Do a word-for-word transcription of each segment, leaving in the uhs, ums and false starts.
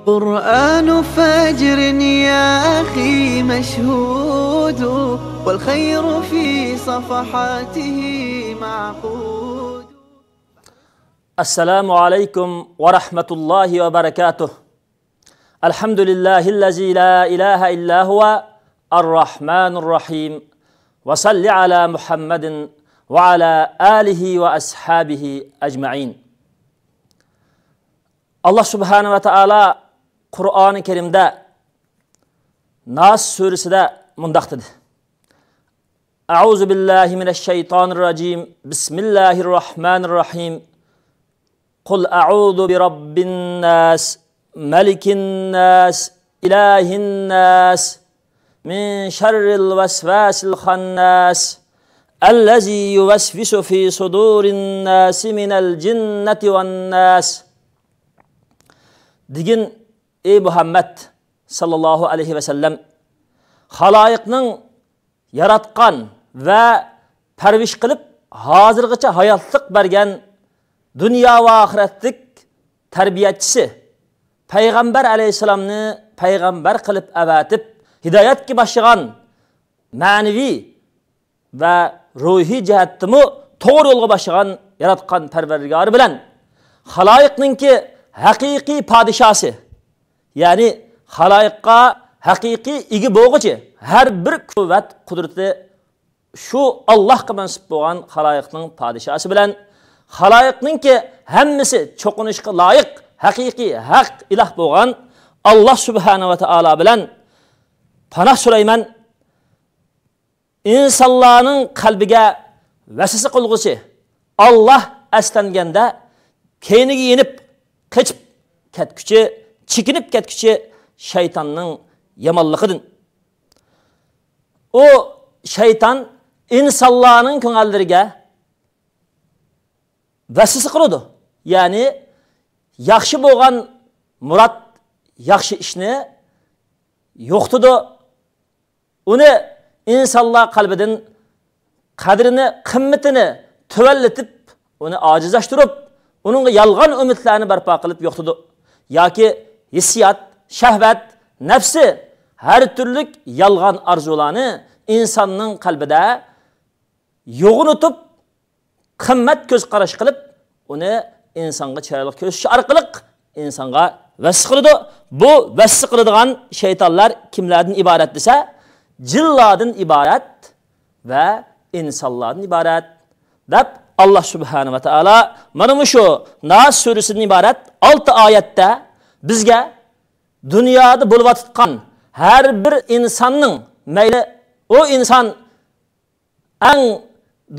قرآن فجر يا أخي مشهود، والخير في صفحاته معقود. السلام عليكم ورحمة الله وبركاته. الحمد لله الذي لا إله إلا هو الرحمن الرحيم. وصل على محمد وعلى آله وأصحابه أجمعين. ئاللا سۇبھانەھۇ ۋە تائالا قۇرئانى كەرىمدە ناس سۈرىسىدە مۇنداق دېدى: أعوذ بالله من الشيطان الرجيم. بسم الله الرحمن الرحيم. قل أعوذ برب الناس، ملك الناس، إله الناس، من شر الوسواس الخناس، الذي يوسوس في صدور الناس من الجنة والناس. دېگىن، ئەي مۇھەممەد ساللاللاھۇ ئەلەيھى ۋەسەللەم، خالايىقنىڭ ياراتقان ۋە پەرۋىش قىلىپ، ھازىرغىچە ھاياتلىق بەرگەن دۇنيا ۋە ئاخىرەتلىك تەربىيەچىسى، پەيغەمبەر ئەلەيھىسسالامنى پەيغەمبەر قىلىپ ئەۋەتىپ، ھىدايەتكە باشلىغان، مەنىۋى ۋە روھىي جەھەتتىمۇ توغرا يولغا باشلىغان ياراتقان پەرۋەردىگارى بىلەن خالايىقنىڭكى ھەقىقىي پادىشاسى، يەنى خالايىققا ھەقىقىي ئىگە بولغۇچى، ھەر بىر قۇۋۋەت، قۇدرىتى شۇ ئاللاھقا مەنسۇپ بولغان خالايىقنىڭ پادىشاسى بىلەن خالايىقنىڭكى ھەممىسى چوقۇنۇشقا لايىق ھەقىقىي ھەق ئىلاھ بولغان ئاللاھ سۇبھانەھۇ ۋە تائالا بىلەن پاناھ سورايمەن. ئىنسانلارنىڭ قەلبىگە ۋەسۋەسە قىلغۇسى، ئاللاھ ئەسلەنگەندە كەينىگە يېنىپ قېچىپ كەتكۈچى، چېكىنىپ كەتكۈچى شەيتاننىڭ يامانلىقىدىن. ئۇ شەيتان ئىنسانلارنىڭ كۆڭۈللىرىگە ۋەسۋەسە قىلىدۇ. يەنى ياخشى بولغان مۇراد، ياخشى ئىشنى يوقىتىدۇ. ئۇنى ئىنسانلار قەلبىدىن قەدرىنى، قىممىتىنى تۆۋەنلىتىپ، ئۇنى ئاجىزلاشتۇرۇپ، ئۇنىڭغا يالغان ئۈمىدلەرنى بەرپا قىلىپ يوقىتىدۇ. ياكى ھېسسىيات، شەھۋەت، نەپسى ھەر تۈرلۈك يالغان ئارزۇلارنى ئىنساننىڭ قەلبىدە يوغىنىتىپ، قىممەت كۆز قاراش قىلىپ، ئۇنى ئىنسانغا چىرايلىق كۆرسىتىش ئارقىلىق ئىنسانغا ۋەسۋەسە قىلىدۇ. بۇ ۋەسۋەسە قىلىدىغان شەيتانلار كىملەردىن ئىبارەت دېسە، جىنلاردىن ئىبارەت ۋە ئىنسانلاردىن ئىبارەت، دەپ، ئاللاھ سۇبھانەھۇ ۋە تائالا مانا مۇشۇ ناس سۈرىسىدىن ئىبارەت ئالتە ئايەتتە بىزگە دۇنيادا بولۇۋاتقان ھەر بىر ئىنساننىڭ، مەيلى ئۇ ئىنسان ئەڭ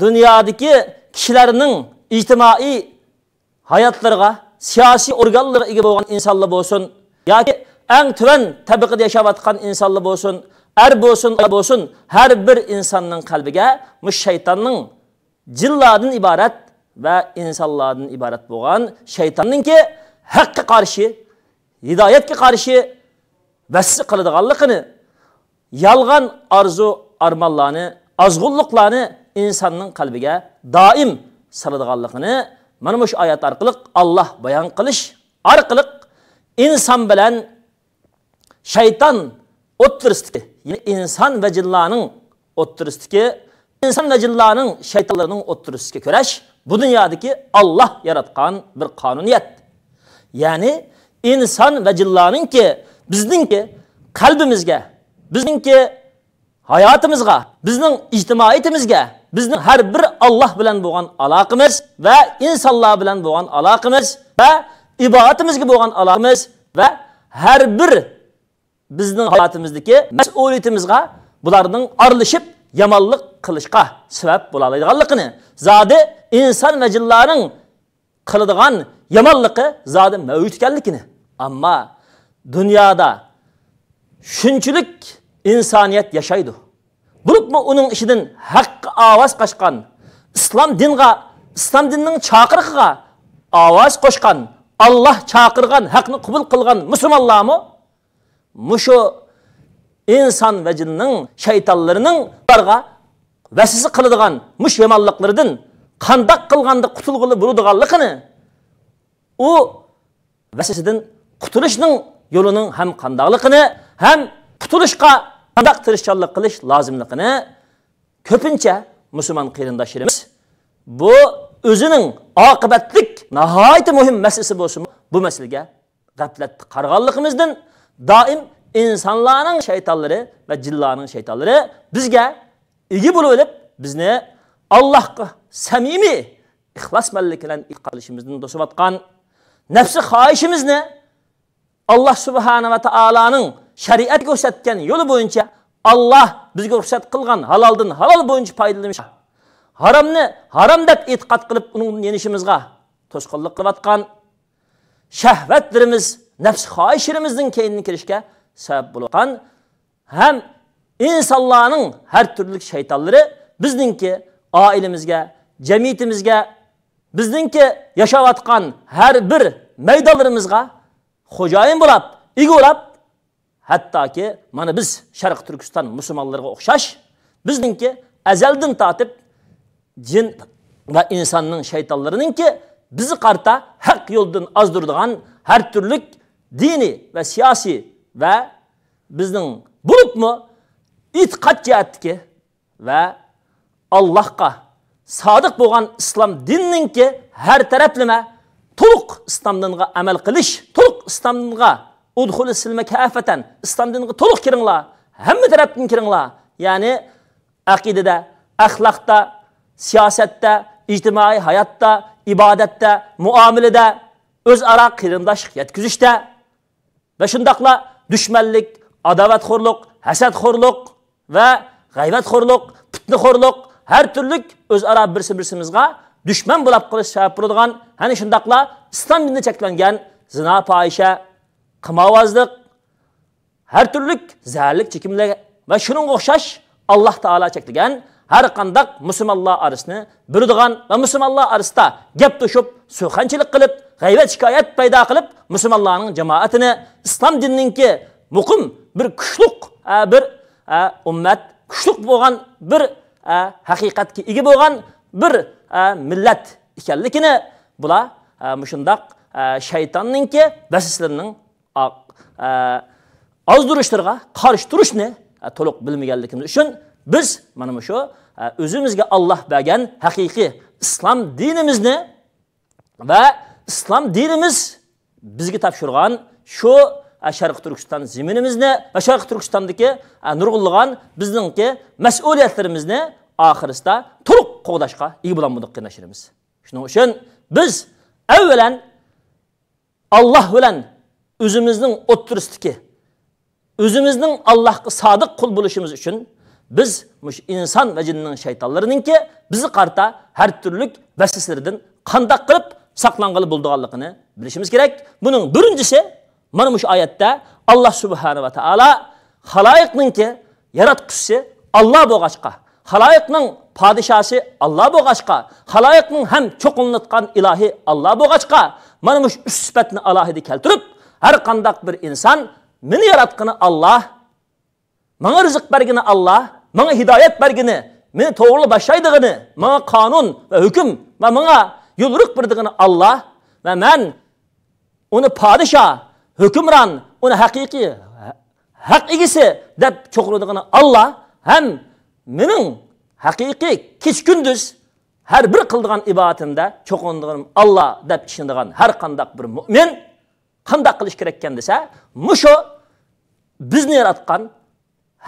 دۇنيادىكى كىشىلەرنىڭ ئىجتىمائىي ھاياتلىرىغا، سىياسىي ئورگانلىرىغا ئىگە بولغان ئىنسانلار بولسۇن ياكى ئەڭ تۆۋەن تەبىقىدە ياشاۋاتقان ئىنسانلار بولسۇن، ئەر بولسۇن، ئايال بولسۇن، ھەر بىر ئىنساننىڭ قەلبىگە مۇشۇ شەيتاننىڭ، جىنلاردىن ئىبارەت ۋە ئىنسانلاردىن ئىبارەت بولغان شەيتاننىڭكى ھەققە قارشى، ھىدايەتكە قارشى ۋەسۋەسە قىلىدىغانلىقىنى، يالغان ئارزۇ ئارمانلارنى، ئازغۇنلۇقلارنى ئىنساننىڭ قەلبىگە دائىم سالىدىغانلىقىنى مانا مۇشۇ ئايەت ئارقىلىق ئاللاھ بايان قىلىش ئارقىلىق ئىنسان بىلەن شەيتان ئوتتۇرىسىدىكى، يەنى ئىنسان ۋە جىنلارنىڭ ئوتتۇرىسىدىكى، ئىنسان ۋە جىنلارنىڭ، شەيتانلارنىڭ ئوتتۇرىسىدىكى كۈرەش بۇ دۇنيادىكى ئاللاھ ياراتقان بىر قانۇنىيەت. يەنى ئىنسان ۋە جىنلارنىڭكى، بىزنىڭكى قەلبىمىزگە، بىزنىڭكى ھاياتىمىزغا، بىزنىڭ ئىجتىمائىيىتىمىزگە، بىزنىڭ ھەر بىر ئاللاھ بىلەن بولغان ئالاقىمىز ۋە ئىنسانلار بىلەن بولغان ئالاقىمىز ۋە ئىبادىتىمىزگە بولغان ئالاقىمىز ۋە ھەر بىر بىزنىڭ ھاياتىمىزدىكى مەسئۇلىيىتىمىزغا بۇلارنىڭ ئارىلىشىپ يامانلىق قىلىشقا سەۋەب بولالايدىغانلىقىنى، زادى ئىنسان ۋە جىنلارنىڭ قىلىدىغان يامانلىقى زادى مەۋجۇت ئىكەنلىكىنى. ئەمما دۇنيادا شۇنچىلىك ئىنسانىيەت ياشايدۇ. بولۇپمۇ ئۇنىڭ ئىچىدىن ھەققە ئاۋاز قاچقان، ئىسلام دىنغا، ئىسلام دىنىنىڭ چاقىرىقىغا ئاۋاز قوشقان، ئاللاھ چاقىرغان، ھەقنى قوبۇل قىلغان مۇسۇلمانلارمۇ مۇشۇ ئىنسان ۋە جىننىڭ، شەيتانلىرىنىڭ ئۇلارغا ۋەسۋەسە قىلىدىغان مۇشۇ يامانلىقلىرىدىن قانداق قىلغاندا قۇتۇلغىلى بولىدىغانلىقىنى، ئۇ ۋەسۋەسىدىن قۇتۇلۇشنىڭ يولىنىڭ ھەم قانداقلىقىنى، ھەم قۇتۇلۇشقا قانداق تىرىشچانلىق قىلىش لازىملىقىنى كۆپىنچە مۇسۇلمان قېرىنداشلىرىمىز بۇ ئۆزىنىڭ ئاقىۋەتلىك ناھايىتى مۇھىم مەسىلىسى بولسىمۇ، بۇ مەسىلىگە غەپلەتتە قارىغانلىقىمىزدىن، دائىم ئىنسانلارنىڭ شەيتانلىرى ۋە جىنلارنىڭ شەيتانلىرى بىزگە ئىگە بولۇۋېلىپ، بىزنى ئاللاھقا سەمىمىي ئىخلاسمەنلىك بىلەن ئېتىقاد قىلىشىمىزدىن توسۇۋاتقان، نەپسى خاھىشىمىزنى ئاللاھ سۇبھانە ۋە تائالانىڭ شەرىئەتكە كۆرسەتكەن يولى بويىچە، ئاللاھ بىزگە رۇخسەت قىلغان ھالالدىن ھالال بويىچە پايدىلىنىش، ھارامنى ھارام دەپ ئېتىقاد قىلىپ، ئۇنىڭدىن يېنىشىمىزغا توسقۇنلۇق قىلىۋاتقان، شەھۋەتلىرىمىز، نەپس خاھىشلىرىمىزنىڭ كەينىدىن كىرىشكە سەۋەب بولۇۋاتقان ھەم ئىنسانلارنىڭ ھەر تۈرلۈك شەيتانلىرى بىزنىڭكى ئائىلىمىزگە، جەمئىيىتىمىزگە، بىزنىڭكى ياشاۋاتقان ھەر بىر مەيدانلىرىمىزغا خوجايىن بولاپ، ئىگە بولاپ، ھەتتاكى مانا بىز شەرقىي تۈركىستان مۇسۇلمانلىرىغا ئوخشاش، بىزنىڭكى ئەزەلدىن تارتىپ جىن ۋە ئىنساننىڭ شەيتانلىرىنىڭكى بىزگە قارىتا ھەق يولدىن ئازدۇرىدىغان ھەر تۈرلۈك دىنىي ۋە سىياسىي ۋە بىزنىڭ بولۇپمۇ ئېتىقاد جەھەتتىكى ۋە ئاللاھقا سادىق بولغان ئىسلام دىنىنىڭكى ھەر تەرەپلىمە تولۇق ئىسلام دىنىغا ئەمەل قىلىش، تولۇق ئىسلام دىنىغا ئۇدخۇلۇ سىلمە كەفەتەن، ئىسلام دىنىغا تولۇق كىرىڭلار، ھەممە تەرەپتىن كىرىڭلار. يەنى ئەقىدىدە، ئەخلاقتا، سىياسەتتە، ئىجتىمائىي ھاياتتا، ئىبادەتتە، مۇئامىلىدە، ئۆزئارا قېرىنداشلىق يەتكۈزۈشتە، ۋە شۇنداقلا دۈشمەنلىك، ئاداۋەتخورلۇق، ھەسەتخورلۇق ۋە غەيۋەتخورلۇق، پىتنىخورلۇق، ھەر تۈرلۈك ئۆزئارا بىرسى بىرسىمىزغا دۈشمەن بولاپ قېلىش سەۋەب بولىدىغان، ھەنە شۇنداقلا ئىسلام دىنىدا چەكلەنگەن زىنا، پاھىشە، قىمارۋازلىق، ھەر تۈرلۈك زەھەرلىك چېكىملەر ۋە شۇنىڭغا ئوخشاش ئاللاھ تائالا چەكلىگەن ھەر قانداق مۇسۇلمانلار ئارىسىنى بۆلىدىغان ۋە مۇسۇلمانلار ئارىسىدا گەپ توشۇپ، سۇخەنچىلىك قىلىپ، غەيۋەت شىكايەت پەيدا قىلىپ، مۇسۇلمانلارنىڭ جامائىتىنى ئىسلام دىنىنىڭكى مۇقىم بىر كۈچلۈك، ئە، بىر، ئە، ئۈممەت، كۈچلۈك بولغان بىر، ئە، ھەقىقەتكە ئىگە بولغان بىر، ئە، مىللەت ئىكەنلىكىنى بۇلار، ئە، مۇشۇنداق، ئە، شەيتاننىڭكى ۋەسۋەسىلىرىنىڭ ئا-، ئە، ئازدۇرۇشلىرىغا قارشى تۇرۇشنى، ئە، تولۇق بىلمىگەنلىكىمىز ئۈچۈن بىز مانا مۇشۇ، ئە، ئۆزىمىزگە ئاللاھ بەرگەن ھەقىقىي ئىسلام دىنىمىزنى ۋە ئىسلام دىنىمىز بىزگە تاپشۇرغان شۇ، ئە، شەرقىي تۈركىستان زېمىنىمىزنى ۋە شەرقىي تۈركىستاندىكى، ئە، نۇرغۇنلىغان بىزنىڭكى مەسئۇلىيەتلىرىمىزنى ئاخىرىسىدا تولۇق قوغداشقا ئىگە بولالمىدۇق، قېرىنداشلىرىمىز. شۇنىڭ ئۈچۈن بىز ئەۋۋەلەن ئاللاھ بىلەن ئۆزىمىزنىڭ ئوتتۇرىسىدىكى، ئۆزىمىزنىڭ ئاللاھقا سادىق قۇل بولۇشىمىز ئۈچۈن بىز مۇشۇ ئىنسان ۋە جىننىڭ شەيتانلىرىنىڭكى بىزگە قارىتا ھەر تۈرلۈك ۋەسۋەسىلىرىدىن قانداق قىلىپ ساقلانغىلى بولىدىغانلىقىنى بىلىشىمىز كېرەك. بۇنىڭ بىرىنچىسى، مانا مۇشۇ ئايەتتە ئاللاھ سۇبھانە ۋە تائالا خالايىقنىڭكى ياراتقۇچىسى ئاللاھ بولغاچقا، خالايىقنىڭ پادىشاسى ئاللاھ بولغاچقا، خالايىقنىڭ ھەم چوقۇنۇلۇۋاتقان ئىلاھى ئاللاھ بولغاچقا، مانا مۇشۇ ئۈچ سۈپەتنى ئالاھىدە كەلتۈرۈپ، ھەر قانداق بىر ئىنسان، مېنى ياراتقىنى ئاللاھ، ماڭا رىزىق بەرگىنى ئاللاھ، ماڭا ھىدايەت بەرگىنى، مېنى توغرا باشلايدىغىنى، ماڭا قانۇن ۋە ھۆكۈم ۋە ماڭا يوليورۇق بېرىدىغىنى ئاللاھ ۋە مەن ئۇنى پادىشاھ، ھۆكۈمران، ئۇنى ھەقىقىي ھەق ئىگىسى دەپ چوقۇنىدىغىنى ئاللاھ ھەم مېنىڭ ھەقىقىي كېچە-كۈندۈز ھەر بىر قىلىدىغان ئىبادىتىمدە چوقۇنىدىغىنىم ئاللاھ دەپ ئىشىنىدىغان ھەر قانداق بىر مۆمىن قانداق قىلىش كېرەككەن دېسە، مۇشۇ بىزنى ياراتقان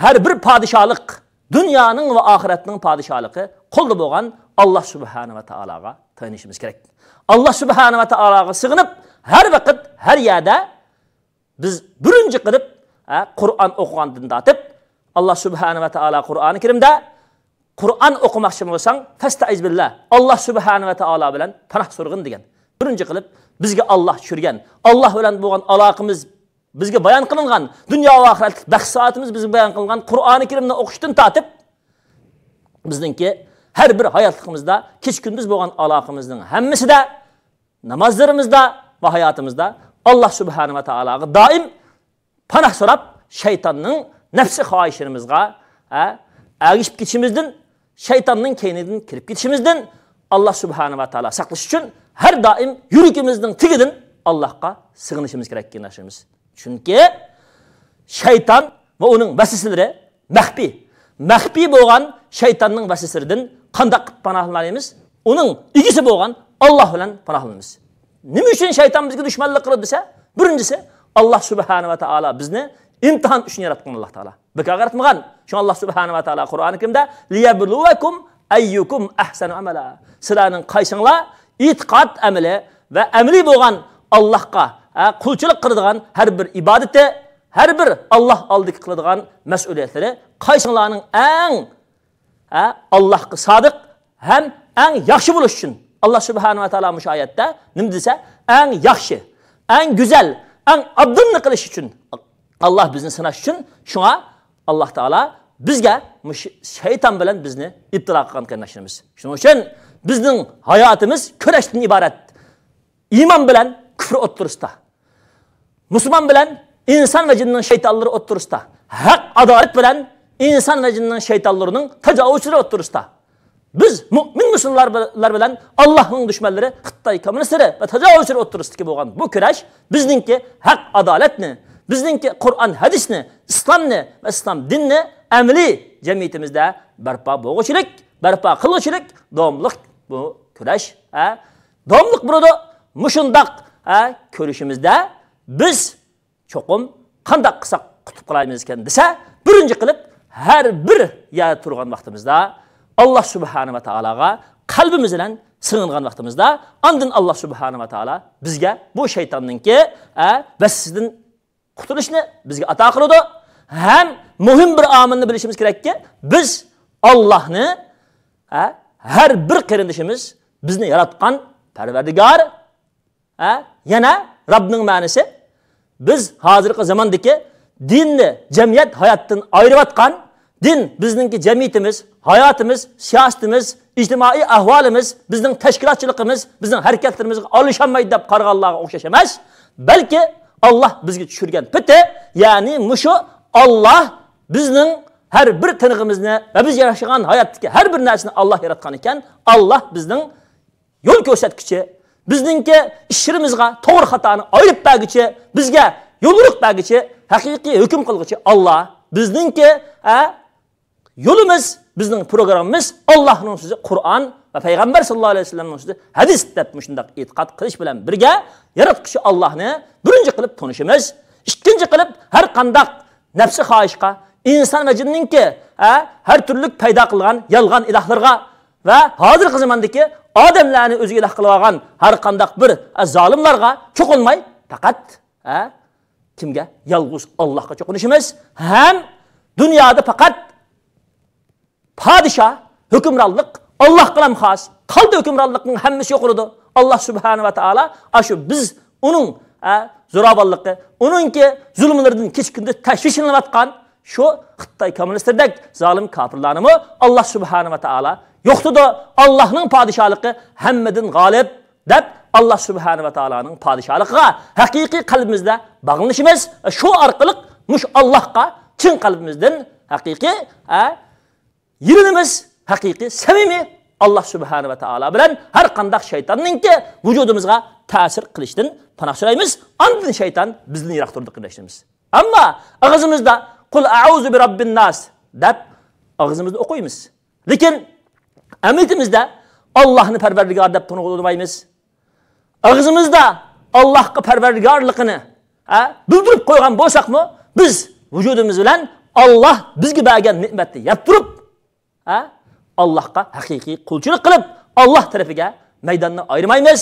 ھەر بىر پادىشاھلىق، دۇنيانىڭ ۋە ئاخىرەتنىڭ پادىشاھلىقى قولدا بولغان ئاللاھ سۇبھانە ۋە تائالاغا تايىنىشىمىز كېرەك. ئاللاھ سۇبھانە ۋە تائالاغا سىغىنىپ، ھەر ۋاقىت، ھەر يەردە بىز بىرىنچى قىلىپ، ھە، قۇرئان ئوقۇغاندىن تارتىپ، ئاللاھ سۇبھانە ۋە تائالا قۇرئانى كەرىمدە، قۇرئان ئوقۇماقچى بولساڭ، فەستەئىز بىللا، ئاللاھ سۇبھانە ۋە تائالا بىلەن پاناھ سورىغىن دېگەن. بىرىنچى قىلىپ بىزگە ئاللاھ چۈشۈرگەن، ئاللاھ بىلەن بولغان ئالاقىمىز، بىزگە بايان قىلىنغان دۇنيا ۋە ئاخىرەتلىك بەخت سائادىتىمىز بىزگە بايان قىلىنغان قۇرئانى كەرىمنى ئوقۇشتىن تارتىپ، بىزنىڭكى ھەر بىر ھاياتلىقىمىزدا كېچە-كۈندۈز بولغان ئالاقىمىزنىڭ ھەممىسىدە، نامازلىرىمىزدا ۋە ھاياتىمىزدا ئاللاھ سۇبھانە ۋە تائالاغا دائىم پاناھ سوراپ، شەيتاننىڭ نەپسى خاھىشلىرىمىزغا، ھە، ئەگىشىپ كېتىشىمىزدىن، شەيتاننىڭ كەينىدىن كىرىپ كېتىشىمىزدىن ئاللاھ سۇبھانە ۋە تائالا ساقلىشى ئۈچۈن ھەر دائىم يۈرىكىمىزنىڭ تېگىدىن ئاللاھقا سىغىنىشىمىز كېرەك، قېرىنداشلىرىمىز. چۈنكى شەيتان ۋە ئۇنىڭ ۋەسۋەسىلىرى مەخپىي. مەخپىي بولغان شەيتاننىڭ ۋەسۋەسىلىرىدىن قانداق پاناھلىنالايمىز؟ ئۇنىڭ ئىگىسى بولغان ئاللاھ بىلەن پاناھلىنىمىز. نېمە ئۈچۈن شەيتان بىزگە دۈشمەنلىك قىلىدۇ دېسە، بىرىنچىسى، ئاللاھ سۇبھانە ۋە تائالا بىزنى ئىمتىھان ئۈچۈن ياراتقان ئاللاھ تائالا. بىكارغا ياراتمىغان. شۇڭا ئاللاھ سۇبھانە ۋە تائالا قۇرئانى كەرىمدە، لىيەبلۇۋەكۇم ئەييۇكۇم ئەھسەنۇ ئەمەلا. سىلەرنىڭ قايسىڭلار ئېتىقاد ئەمىلى ۋە ئەمەلىي بولغان ئاللاھقا، ھە، قۇلچىلىق قىلىدىغان ھەر بىر ئىبادىتى، ھەر بىر ئاللاھ ئالدىدىكى قىلىدىغان مەسئۇلىيەتلىرى قايسىڭلارنىڭ ئەڭ، ھە، ئاللاھقا سادىق ھەم ئەڭ ياخشى بولۇش ئۈچۈن. ئاللاھ سۇبھانە ۋە تائالا مۇشۇ ئايەتتە نېمە دېسە، ئەڭ ياخشى، ئەڭ گۈزەل، ئەڭ ئابدىلنى قىلىش ئۈچۈن. ئاللاھ بىزنى سىناش ئۈچۈن. شۇڭا ئاللاھ تائالا بىزگە مۇشۇ شەيتان بىلەن بىزنى ئىپتىلا قىلغان، قېرىنداشلىرىمىز. شۇنىڭ ئۈچۈن بىزنىڭ ھاياتىمىز كۈرەشتىن ئىبارەت. ئىمان بىلەن كۇفر ئوتتۇرىسىدا، مۇسۇلمان بىلەن ئىنسان ۋە جىننىڭ شەيتانلىرى ئوتتۇرىسىدا، ھەق ئادالەت بىلەن ئىنسان ۋە جىننىڭ شەيتانلىرىنىڭ تاجاۋۇزچىلىرى ئوتتۇرىسىدا، بىز مۆمىن مۇسۇلمانلار بىلەن ئاللاھنىڭ دۈشمەنلىرى خىتاي كوممۇنىستلىرى ۋە تاجاۋۇزچىلىرى ئوتتۇرىسىدىكى بولغان بۇ كۈرەش بىزنىڭكى ھەق ئادالەتنى، بىزنىڭكى قۇرئان ھەدىسنى، ئىسلامنى ۋە ئىسلام دىنىنى ئەمەلىي جەمئىيىتىمىزدە بەرپا بولغۇچىلىك، بەرپا قىلغۇچىلىك داۋاملىق بۇ كۈرەش، ھە، داۋاملىق بولىدۇ. مۇشۇنداق، ھە، كۈرىشىمىزدە بىز چوقۇم قانداق قىلساق قۇتۇلۇپ قالايمىز ئىكەن دېسە، بىرىنچى قىلىپ ھەر بىر يەردە تۇرغان ۋاقتىمىزدا ئاللاھ سۇبھانە ۋە تائالاغا قەلبىمىز بىلەن سېغىنغان ۋاقتىمىزدا، ئاندىن ئاللاھ سۇبھانە ۋە تائالا بىزگە بۇ شەيتاننىڭكى، ھە، ۋەسۋەسىدىن قۇتۇلۇشنى بىزگە ئاتا قىلىدۇ. ھەم مۇھىم بىر ئامىلنى بىلىشىمىز كېرەككى، بىز ئاللاھنى، ھە، ھەر بىر قېرىندىشىمىز بىزنى ياراتقان پەرۋەردىگار، ھە، يەنە رەبنىڭ مەنىسى، بىز ھازىرقى زاماندىكى دىننى جەمئىيەت ھاياتتىن ئايرىۋاتقان، دىن بىزنىڭكى جەمئىيىتىمىز، ھاياتىمىز، سىياسىتىمىز، ئىجتىمائىي ئەھۋالىمىز، بىزنىڭ تەشكىلاتچىلىقىمىز، بىزنىڭ ھەرىكەتلىرىمىزگە ئارىلىشالمايدۇ دەپ قارىغانلارغا ئوخشاش ئەمەس. بەلكى ئاللاھ بىزگە چۈشۈرگەن پېتى، يەنى مۇشۇ ئاللاھ بىزنىڭ ھەر بىر تىنىقىمىزنى ۋە بىز ياشىغان ھاياتتىكى ھەر بىر نەرسىنى ئاللاھ ياراتقان ئىكەن. ئاللاھ بىزنىڭ يول كۆرسەتكۈچى، بىزنىڭكى ئىشلىرىمىزغا توغرا خاتانى ئايرىپ بەرگۈچى، بىزگە يوليورۇق بەرگۈچى، ھەقىقىي ھۆكۈم قىلغۇچى ئاللاھ. بىزنىڭكى، ھە، يولىمىز، بىزنىڭ پروگراممىمىز ئاللاھنىڭ سۆزى قۇرئان ۋە پەيغەمبەر ساللاللاھۇ ئەلەيھى ۋەسەللەمنىڭ سۆزى ھەدىس دەپ مۇشۇنداق ئېتىقاد قىلىش بىلەن بىرگە، ياراتقۇچى ئاللاھنى بىرىنچى قىلىپ تونۇشىمىز. ئىككىنچى قىلىپ، ھەر قانداق نەپسى خاھىشقا، ئىنسان ۋە جىننىڭكى، ھە، ھەر تۈرلۈك پەيدا قىلغان يالغان ئىلاھلىرىغا ۋە ھازىرقى زاماندىكى ئادەملەرنى ئۆزىگە ئىلاھ قىلىۋالغان ھەر قانداق بىر، ھە، زالىملارغا چوقۇنماي، پەقەت، ھە، كىمگە؟ يالغۇز ئاللاھقا چوقۇنۇشىمىز ھەم دۇنيادا پەقەت پادىشاھ، ھۆكۈمرانلىق ئاللاھقىلا خاس. قالدى ھۆكۈمرانلىقنىڭ ھەممىسى يوقىلىدۇ. ئاللاھ سۇبھانە ۋە تائالا ئاشۇ بىز ئۇنىڭ، ئە، زوراۋانلىقى، ئۇنىڭكى زۇلۇملىرىدىن كېچە-كۈندۈز تەشۋىشلىنىۋاتقان شۇ خىتاي كوممۇنىستلىرىدەك زالىم كاپىرلارنىمۇ ئاللاھ سۇبھانە ۋە تائالا يوقىتىدۇ. ئاللاھنىڭ پادىشاھلىقى ھەممىدىن غالىب دەپ، ئاللاھ سۇبھانە ۋە تائالانىڭ پادىشاھلىقىغا ھەقىقىي قەلبىمىزدە باغلىنىشىمىز، شۇ ئارقىلىق مۇشۇ ئاللاھقا چىن قەلبىمىزدىن ھەقىقىي، ئە، يېلىنىمىز، ھەقىقىي، سەمىمىي ئاللاھ سۇبھانە ۋە تائالا بىلەن ھەر قانداق شەيتاننىڭكى ۋۇجۇدىمىزغا تەسىر قىلىشتىن پاناھ سورايمىز. ئاندىن شەيتان بىزدىن يىراق تۇرىدۇ، قېرىنداشلىرىمىز. ئەمما ئاغزىمىزدا قۇل ئەئۇزۇ بىرەببىنناس دەپ ئاغزىمىزدا ئوقۇيمىز. لېكىن ئەمەلىيىتىمىزدە ئاللاھنى پەرۋەردىگار دەپ تونۇغىلىمايمىز. ئاغزىمىزدا ئاللاھقا پەرۋەردىگارلىقىنى، ھە، بىلدۈرۈپ قويغان بولساقمۇ، بىز ۋۇجۇدىمىز بىلەن ئاللاھ بىزگە بەرگەن نېمەتنى يەپ تۇرۇپ، ھە، ئاللاھقا ھەقىقىي قۇلچىلىق قىلىپ، ئاللاھ تەرىپىگە مەيداننى ئايرىمايمىز.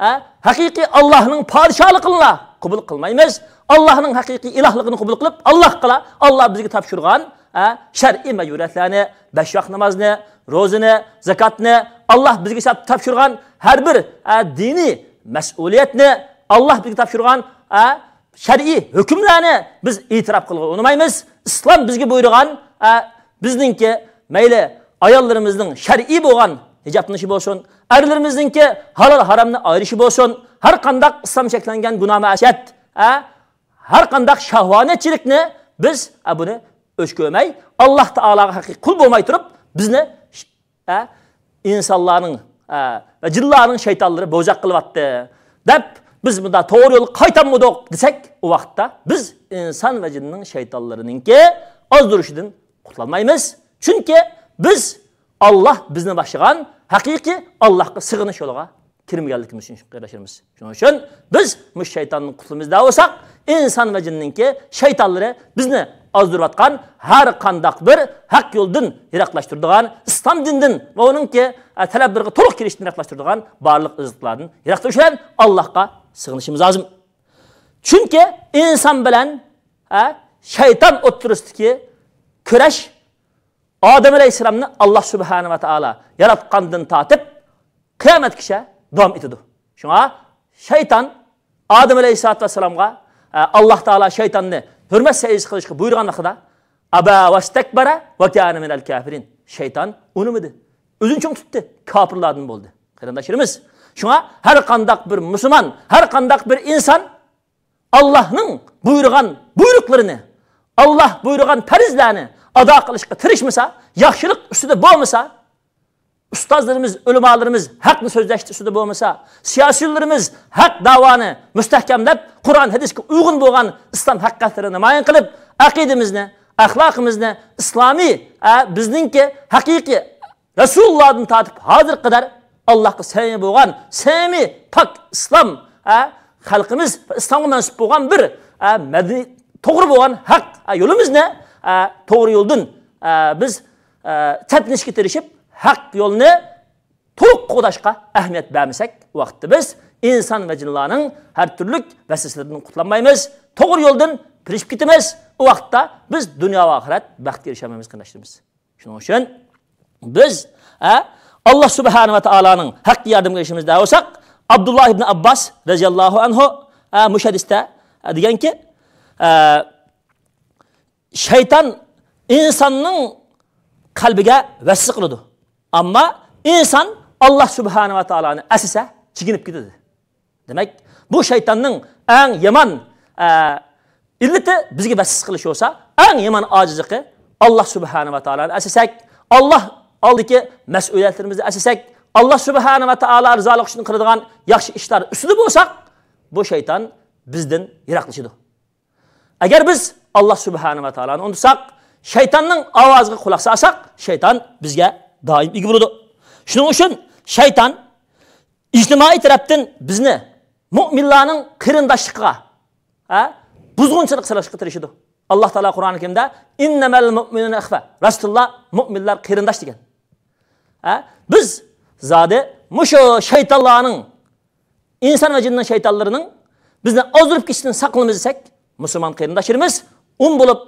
ھە، ھەقىقىي ئاللاھنىڭ پادىشاھلىقىنىلا قوبۇل قىلمايمىز. ئاللاھنىڭ ھەقىقىي ئىلاھلىقىنى قوبۇل قىلىپ، ئاللاھقىلا، ئاللاھ بىزگە تاپشۇرغان، ھە، شەرئىي مەجبۇرىيەتلەرنى، بەش ۋاق نامازنى، روزىنى، زاكاتنى، ئاللاھ بىزگە تاپ-، تاپشۇرغان ھەر بىر، ھە، دىنىي مەسئۇلىيەتنى، ئاللاھ بىزگە تاپشۇرغان، ھە، شەرئىي ھۆكۈملەرنى بىز ئېتىراپ قىلغىلى ئۇنىمايمىز. ئىسلام بىزگە بۇيرۇغان، ئە، بىزنىڭكى مەيلى ئاياللىرىمىزنىڭ شەرئىي بولغان ھىجابلىنىشى بولسۇن، ئەرلىرىمىزنىڭكى ھالال ھارامنى ئايرىشى بولسۇن، ھەر قانداق ئىسلام چەكلەنگەن گۇناھ مەئسىيەت، ئە، ھەر قانداق شەھۋانىيەتچىلىكنى بىز، ئە، بۇنى ئۆچ كۆرمەي، ئاللاھ تائالاغا ھەقىقىي قۇل بولماي تۇرۇپ، بىزنى ئە، ئىنسانلارنىڭ، ئە، ۋە جىنلارنىڭ شەيتانلىرى بوزەك قىلىۋاتتى، دەپ، بىز مۇنداق توغرا يولغا قايتالمىدۇق دېسەك، ئۇ ۋاقىتتا بىز ئىنسان ۋە جىننىڭ شەيتانلىرىنىڭكى ئازدۇرۇشىدىن قۇتۇلالمايمىز. چۈنكى بىز ئاللاھ بىزنى باشلىغان ھەقىقىي ئاللاھقا سىغىنىش يولىغا كىرمىگەنلىكىمىز ئۈچۈن، قېرىنداشلىرىمىز. شۇنىڭ ئۈچۈن بىز مۇشۇ شەيتاندىن قۇتۇلىمىز دەپ بولساق، ئىنسان ۋە جىننىڭكى شەيتانلىرى بىزنى ئازدۇرۇۋاتقان ھەر قانداق بىر ھەق يولدىن يىراقلاشتۇرىدىغان، ئىسلام دىنىدىن ۋە ئۇنىڭكى، ئە، تەلەپلىرىگە تولۇق كېلىشتىن يىراقلاشتۇرىدىغان بارلىق ئىززىتلاردىن يىراق تۇرۇش بىلەن ئاللاھقا سىغىنىشىمىز لازىم. چۈنكى ئىنسان بىلەن، ئە، شەيتان ئوتتۇرىسىدىكى كۈرەش ئادەم ئەلەيھىسسالامنى ئاللاھ سۇبھانەھۇ ۋە تائالا ياراتقاندىن تارتىپ قىيامەتكىچە داۋام ئېتىدۇ. شۇڭا شەيتان ئادەم ئەلەيھىسسالاتۇ ۋەسسالامغا، ئە، ئاللاھ تائالا شەيتاننى ھۆرمەت سەجدىسى قىلىشقا بۇيرۇغان ۋاقتىدا، «ئەبا ۋەستەكبەرە ۋە كانە مىنەل كافىرىن.» شەيتان ئۇنىمىدى. ئۆزىنى چوڭ تۇتتى. كاپىرلاردىن بولدى. قېرىنداشلىرىمىز، شۇڭا ھەر قانداق بىر مۇسۇلمان، ھەر قانداق بىر ئىنسان ئاللاھنىڭ بۇيرۇغان بۇيرۇقلىرىنى، ئاللاھ بۇيرۇغان پەرزلەرنى ئادا قىلىشقا تىرىشمىسا، ياخشىلىق ئۈستىدە بولمىسا، ئۇستازلىرىمىز، ئۆلىمالىرىمىز ھەقنى سۆزلەشتە ئۈستىدە بولمىسا، سىياسىيونلىرىمىز ھەق داۋانى مۇستەھكەملەپ، قۇرئان، ھەدىسكە ئۇيغۇن بولغان ئىسلام ھەقىقەتلىرىنى نامايان قىلىپ، ئەقىدىمىزنى، ئەخلاقىمىزنى ئىسلامىي، ئە، بىزنىڭكى ھەقىقىي رەسۇلۇللاھدىن تارتىپ ھازىرغا قەدەر ئاللاھقا سەمىي بولغان، سەمىي، پاك ئىسلام، ئە، خەلقىمىز ئىسلامغا مەنسۇپ بولغان بىر، ئە، مەدەنىي، توغرا بولغان ھەق، ئە، يولىمىزنى، ئە، توغرا يولدىن، ئە، بىز، ئە، تەپنىشكە تىرىشىپ، ھەق يولنى تولۇق قوغداشقا ئەھمىيەت بەرمىسەك، ئۇ ۋاقىتتا بىز ئىنسان ۋە جىنلارنىڭ ھەر تۈرلۈك ۋەسۋەسىلىرىدىن قۇتۇلالمايمىز، توغرا يولدىن پىرىشىپ كېتىمىز. ئۇ ۋاقىتتا بىز دۇنيا ۋە ئاخىرەت بەختكە ئېرىشەلمەيمىز، قېرىنداشلىرىمىز. شۇنىڭ ئۈچۈن بىز، ئە، ئاللاھ سۇبھانەھۇ ۋە تائالانىڭ ھەققىي ياردىمىگە ئېرىشىمىز دەۋاتساق، ئابدۇللاھ ئىبنى ئابباس رەزىياللاھۇ ئەنھۇ، ئە، مۇشۇ ھەدىستە، ئە، دېگەنكى، ئە، شەيتان ئىنساننىڭ قەلبىگە ۋەسۋەسە قىلىدۇ. ئەمما ئىنسان ئاللاھ سۇبھانەھۇ ۋە تائالانى ئەسلىسە، چېكىنىپ كېتىدۇ. دېمەك، بۇ شەيتاننىڭ ئەڭ يامان، ئە، ئىللىتى بىزگە ۋەسۋەسە قىلىش بولسا، ئەڭ يامان ئاجىزلىقى ئاللاھ سۇبھانەھۇ ۋە تائالانى ئەسلىسەك، ئاللاھ ئالدىدىكى مەسئۇلىيەتلىرىمىزنى ئەسلىسەك، ئاللاھ سۇبھانەھۇ ۋە تائالا رىزالىقى ئۈچۈن قىلىدىغان ياخشى ئىشلار ئۈستىدە بولساق، بۇ شەيتان بىزدىن يىراقلىشىدۇ. ئەگەر بىز ئاللاھ سۇبھانەھۇ ۋە تائالانى ئۇنتۇساق، شەيتاننىڭ ئاۋازىغا قۇلاق سالساق، شەيتان بىزگە دائىم ئىگە بولىدۇ. شۇنىڭ ئۈچۈن شەيتان ئىجتىمائىي تەرەپتىن بىزنى مۆمىنلارنىڭ قېرىنداشلىقىغا، ھە، بۇزغۇنچىلىق سېلىشقا تىرىشىدۇ. ئاللاھ تائالا قۇرئانى كەرىمدە، «ئىننەمەل مۇئمىنۇنە ئىخۋە»، راستىنلا مۆمىنلەر قېرىنداش دېگەن. ھە؟ بىز زادى مۇشۇ شەيتانلارنىڭ، ئىنسان ۋە جىننىڭ شەيتانلىرىنىڭ بىزنى ئازدۇرۇپ كېتىشىدىن ساقلىنىمىز دېسەك، مۇسۇلمان قېرىنداشلىرىمىز ئۇن بولۇپ،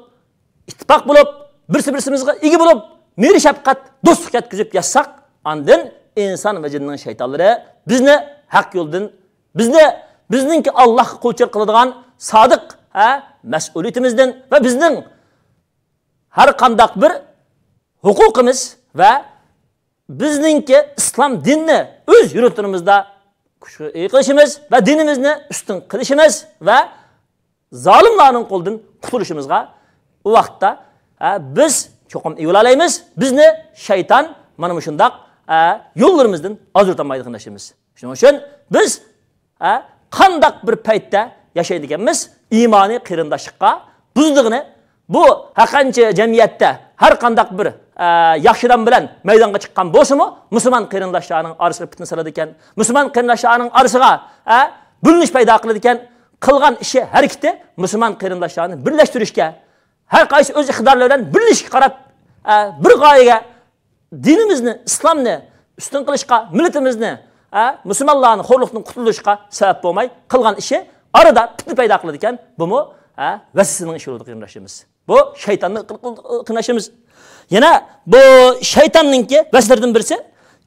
ئىتتىپاق بولۇپ، بىرسى-بىرسىمىزگە ئىگە بولۇپ، مېھىر-شەپقەت، دوستلۇق يەتكۈزۈپ ياشىساق، ئاندىن ئىنسان ۋە جىننىڭ شەيتانلىرى بىزنى ھەق يولدىن، بىزنى، بىزنىڭكى ئاللاھقا قۇلچىلىق قىلىدىغان سادىق، ھە، مەسئۇلىيىتىمىزدىن ۋە بىزنىڭ ھەر قانداق بىر ھوقۇقىمىز ۋە بىزنىڭكى ئىسلام دىنىنى ئۆز يۇرتلىرىمىزدا كۈچكە ئىگە قىلىشىمىز ۋە دىنىمىزنى ئۈستۈن قىلىشىمىز ۋە زالىملارنىڭ قولىدىن قۇتۇلۇشىمىزغا ئۇ ۋاقىتتا، ھە، بىز چوقۇم ئىگە بولالايمىز. بىزنى شەيتان مانا مۇشۇنداق، ھە، يوللىرىمىزدىن ئازدۇرتالمايدۇ، قېرىنداشلىرىمىز. شۇنىڭ ئۈچۈن بىز، ھە، قانداق بىر پەيتتە ياشايدىكەنمىز، ئىمانىي قېرىنداشلىققا بۇزىدىغىنى، بۇ ھەرقانچە جەمئىيەتتە ھەر قانداق بىر، ئە، ياخشى ئادەم بىلەن مەيدانغا چىققان بولسىمۇ، مۇسۇلمان قېرىنداشلارنىڭ ئارىسىغا پىتنە سالىدىكەن، مۇسۇلمان قېرىنداشلارنىڭ ئارىسىغا، ئە، بۆلۈنۈش پەيدا قىلىدىكەن، قىلغان ئىشى، ھەرىكىتى مۇسۇلمان قېرىنداشلارنى بىرلەشتۈرۈشكە، ھەر قايسى ئۆز ئىقتىدارلىرى بىلەن بىرلىشىشكە قاراپ، ئە، بىر غايىگە، دىنىمىزنى، ئىسلامنى ئۈستۈن قىلىشقا، مىللىتىمىزنى، ئە، مۇسۇلمانلارنى خورلۇقتىن قۇتۇلدۇرۇشقا سەۋەب بولماي، قىلغان ئىشى ئارىدا پىتنە پەيدا قىلىدىكەن. بۇمۇ، ئە، ۋەسۋەسىنىڭ ئىشى بولىدۇ، قېرىنداشلىرىمىز. بۇ شەيتاننىڭ قىل-، قىل-، قىلغان ئىشىمىز. يەنە بۇ شەيتاننىڭكى ۋەسۋەسىلىرىدىن بىرسى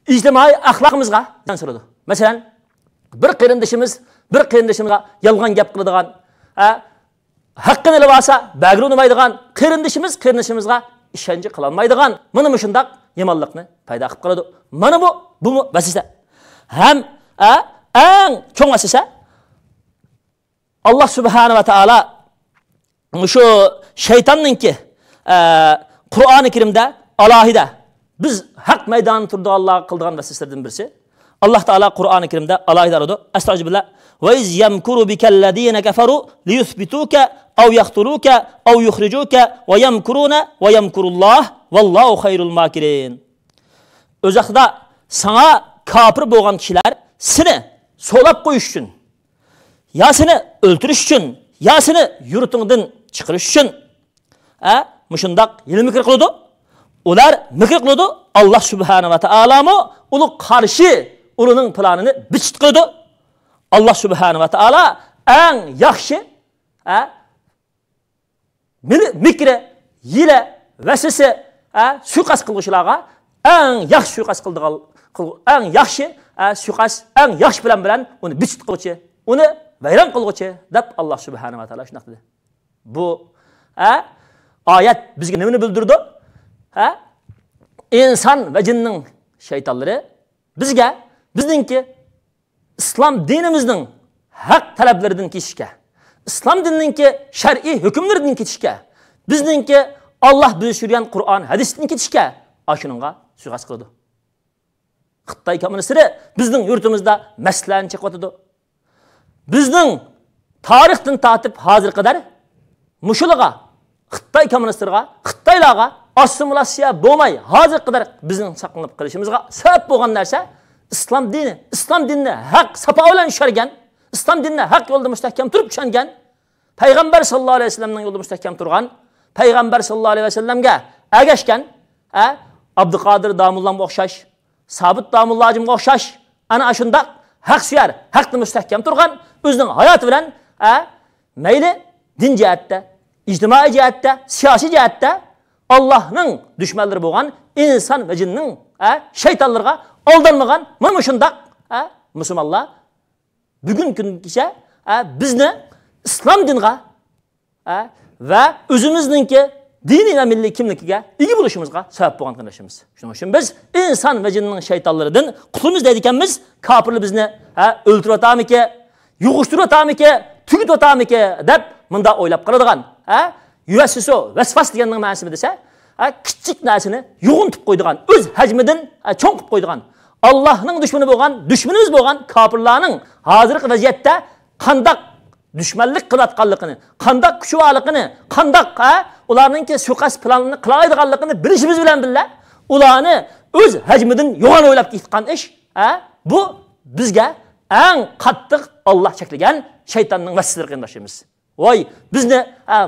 ئىجتىمائىي ئەخلاقىمىزغا زىيان سالىدۇ. مەسىلەن، بىر قېرىندىشىمىز، بىر قېرىندىشىمىزغا يالغان گەپ قىلىدىغان، ھە، ھەققىنى ئېلىۋالسا بەرگىلى ئۇنىمايدىغان، قېرىندىشىمىز قېرىندىشىمىزغا ئىشەنچ قىلالمايدىغان، مانا مۇشۇنداق يامانلىقنى پەيدا قىلىپ قالىدۇ. مانا بۇ، بۇمۇ ۋەسۋەسە. ھەم، ئە، ئەڭ چوڭ ۋەسۋەسە، ئاللاھ سۇبھانەھۇ ۋە تائالا مۇشۇ شەيتاننىڭكى، ئە، قۇرئانى كەرىمدە ئالاھىدە بىز ھەق مەيدانىدا تۇرىدىغانلارغا قىلىدىغان ۋەسۋەسىلەردىن بىرسى، ئاللاھ تائالا قۇرئانى كەرىمدە ئالاھىدە ئايرىدۇ. ئەستەئۇزۇبىللاھ. وَإِذْ يَمْكُرُ بِكَ الَّذِينَ كَفَرُوا لِيُثْبِتُوكَ أَوْ يَقْتُلُوكَ أَوْ يُخْرِجُوكَ وَيَمْكُرُونَ وَيَمْكُرُ اللَّهُ وَاللَّهُ خَيْرُ الْمَاكِرِينَ. ئۆز ھەققىدە ساڭا كاپىر بولغان كىشىلەر سېنى سولاپ قويۇش ئۈچۈن، يا سېنى ئۆلتۈرۈش ئۈچۈن، يا سېنى يۇرتۇڭدىن چىقىرىش ئۈچۈن، ھە، مۇشۇنداق ھىيلە مىكىر قىلىدۇ. ئۇلار مىكىر قىلىدۇ. ئاللاھ سۇبھانە ۋە تائالامۇ ئۇلار قارشى ئۇلارنىڭ پىلانىنى بىچىت قىلىدۇ. ئاللاھ سۇبھانە ۋە تائالا ئەڭ ياخشى، ھە، مىل-، مىكرى، ھىيلە، ۋەسۋەسە، ھە، سۇيىقەست قىلغۇچىلارغا ئەڭ ياخشى سۇيىقەست قىلىدىغان، قىل-، ئەڭ ياخشى، ھە، سۇيىقەست، ئەڭ ياخشى پىلان بىلەن ئۇنى بىچىت قىلغۇچى، ئۇنى ۋەيران قىلغۇچى دەپ ئاللاھ سۇبھانە ۋە تائالا شۇنداق دېدى. بۇ، ھە، ئايەت بىزگە نېمىنى بىلدۈرىدۇ؟ ھە؟ ئىنسان ۋە جىننىڭ شەيتانلىرى بىزگە بىزنىڭكى ئىسلام دىنىمىزنىڭ ھەق تەلەپلىرىدىن كېچىشكە، ئىسلام دىنىنىڭكى شەرئىي ھۆكۈملىرىدىن كېچىشكە، بىزنىڭكى ئاللاھ بىزگە چۈشۈرگەن قۇرئان ھەدىستىن كېچىشكە ئاشۇنىڭغا سۇيىقەست قىلىدۇ. خىتاي كوممۇنىستلىرى بىزنىڭ يۇرتىمىزدا مەسىلىلەرنى چېقىۋاتىدۇ. بىزنىڭ تارىختىن تارتىپ ھازىرغا قەدەر مۇشۇلارغا، خىتاي كوممۇنىستلىرىغا، خىتايلارغا ئاسسىمىلياتسىيە بولماي، ھازىرغا قەدەر بىزنىڭ ساقلىنىپ قېلىشىمىزغا سەۋەب بولغان نەرسە ئىسلام دىنى. ئىسلام دىنىنى ھەق ساپا بىلەن چۈشەنگەن، ئىسلام دىنىنى ھەق يولدا مۇستەھكەم تۇرۇپ چۈشەنگەن، پەيغەمبەر ساللاللاھۇ ئەلەيھى ۋەسەللەمنىڭ يولىدا مۇستەھكەم تۇرغان، پەيغەمبەر ساللاللاھۇ ئەلەيھى ۋەسەللەمگە ئەگەشكەن، ھە، ئابدۇقادىر داموللامغا ئوخشاش، سابىت داموللا ھاجىمغا ئوخشاش، ئەنە ئاشۇنداق ھەقسۆيەر، ھەقتە مۇستەھكەم تۇرغان، ئۆزىنىڭ ھاياتى بىلەن، ھە، مەيلى دىن جەھەتتە، ئىجتىمائىي جەھەتتە، سىياسىي جەھەتتە ئاللاھنىڭ دۈشمەنلىرى بولغان ئىنسان ۋە جىننىڭ، ھە، شەيتانلىرىغا ئالدانمىغان مانا مۇشۇنداق، ھە، مۇسۇلمانلار بۈگۈنكى كۈنگىچە، ھە، بىزنى ئىسلام دىنىغا، ھە، ۋە ئۆزىمىزنىڭكى دىنىي ۋە مىللىي كىملىكىگە ئىگە بولۇشىمىزغا سەۋەب بولغان قېرىنداشلىرىمىز. شۇنىڭ ئۈچۈن بىز ئىنسان ۋە جىننىڭ شەيتانلىرىدىن قۇتۇلىمىز دەيدىكەنمىز. كاپىرلار بىزنى، ھە، ئۆلتۈرۈۋاتامىكى، يوقىتىۋاتامىكى، تۈگىتىۋاتامىكى دەپ مۇنداق ئويلاپ قالىدىغان، ھە، يۇۋەسۋىسۇ، ۋەسۋاس دېگەننىڭ مەنىسى نېمە دېسە، ھە، كىچىك نەرسىنى يوغىنىتىپ قويىدىغان، ئۆز ھەجمىدىن، ھە، چوڭ قىلىپ قويىدىغان، ئاللاھنىڭ دۈشمىنى بولغان، دۈشمىنىمىز بولغان كاپىرلارنىڭ ھازىرقى ۋەزىيەتتە قانداق دۈشمەنلىك قىلىۋاتقانلىقىنى، قانداق كۈچى بارلىقىنى، قانداق، ھە، ئۇلارنىڭكى سۇيىقەست پىلانىنى قىلالايدىغانلىقىنى بىلىشىمىز بىلەن بىللە، ئۇلارنى ئۆز ھەجمىدىن يوغان ئويلاپ كېتىدىغان ئىش، ھە، بۇ بىزگە ئەڭ قاتتىق ئاللاھ چەكلىگەن شەيتاننىڭ ۋەسۋەسىلىرى قېرىنداشلىرىمىز. ۋاي، بىزنى، ھە،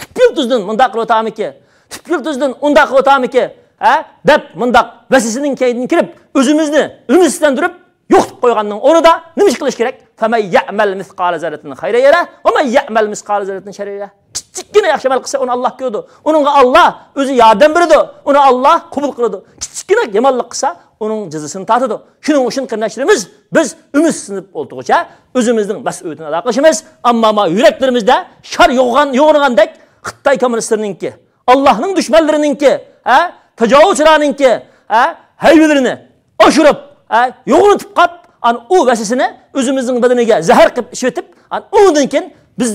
تۈپ يىلتىزدىن مۇنداق قىلىۋاتامىكى، تۈپ يىلتىزدىن ئۇنداق قىلىۋاتامىكى، ھە، دەپ مۇنداق ۋەسۋەسىنىڭ كەينىدىن كىرىپ، ئۆزىمىزنى ئۈمىدسىزلەندۈرۈپ، يوقىتىپ قويغاننىڭ ئورنىدا نېمە ئىش قىلىش كېرەك؟ فَمَن يَعْمَلْ مِثْقَالَ ذَرَّةٍ خَيْرًا يَرَهُ وَمَن يَعْمَلْ مِثْقَالَ ذَرَّةٍ شَرًّا يَرَهُ. كىچىككىنە ياخشى ئەمەل قىلسا، ئۇنى ئاللاھ كۆرىدۇ. ئۇنىڭغا ئاللاھ ئۆزى ياردەم بېرىدۇ. ئۇنى ئاللاھ قوبۇل قىلىدۇ. كىچىككىنە يامانلىق قىلسا، ئۇنىڭ جازىسىنى تارتىدۇ. شۇنىڭ ئۈچۈن قېرىنداشلىرىمىز، بىز ئۈمىدسىزلىنىپ ئولتۇرغۇچە ئۆزىمىزنىڭ مەسئۇلىيىتىنى ئادا قىلىشىمىز، ئەمما ما يۈرەكلىرىمىزدە شار يوغان-، يوغىنىغاندەك خىتاي كوممۇنىستلىرىنىڭكى، ئاللاھنىڭ دۈشمەنلىرىنىڭكى، ھە، تاجاۋۇزچىلارنىڭكى، ھە، ھەيۋىلىرىنى ئاشۇرۇپ، ھە، يوغىنىتىپ قاپ، ئان ئۇ ۋەسۋەسىنى ئۆزىمىزنىڭ بەدىنىگە زەھەر قىلىپ ئىشلىتىپ، ئان ئۇنىڭدىن كېيىن بىز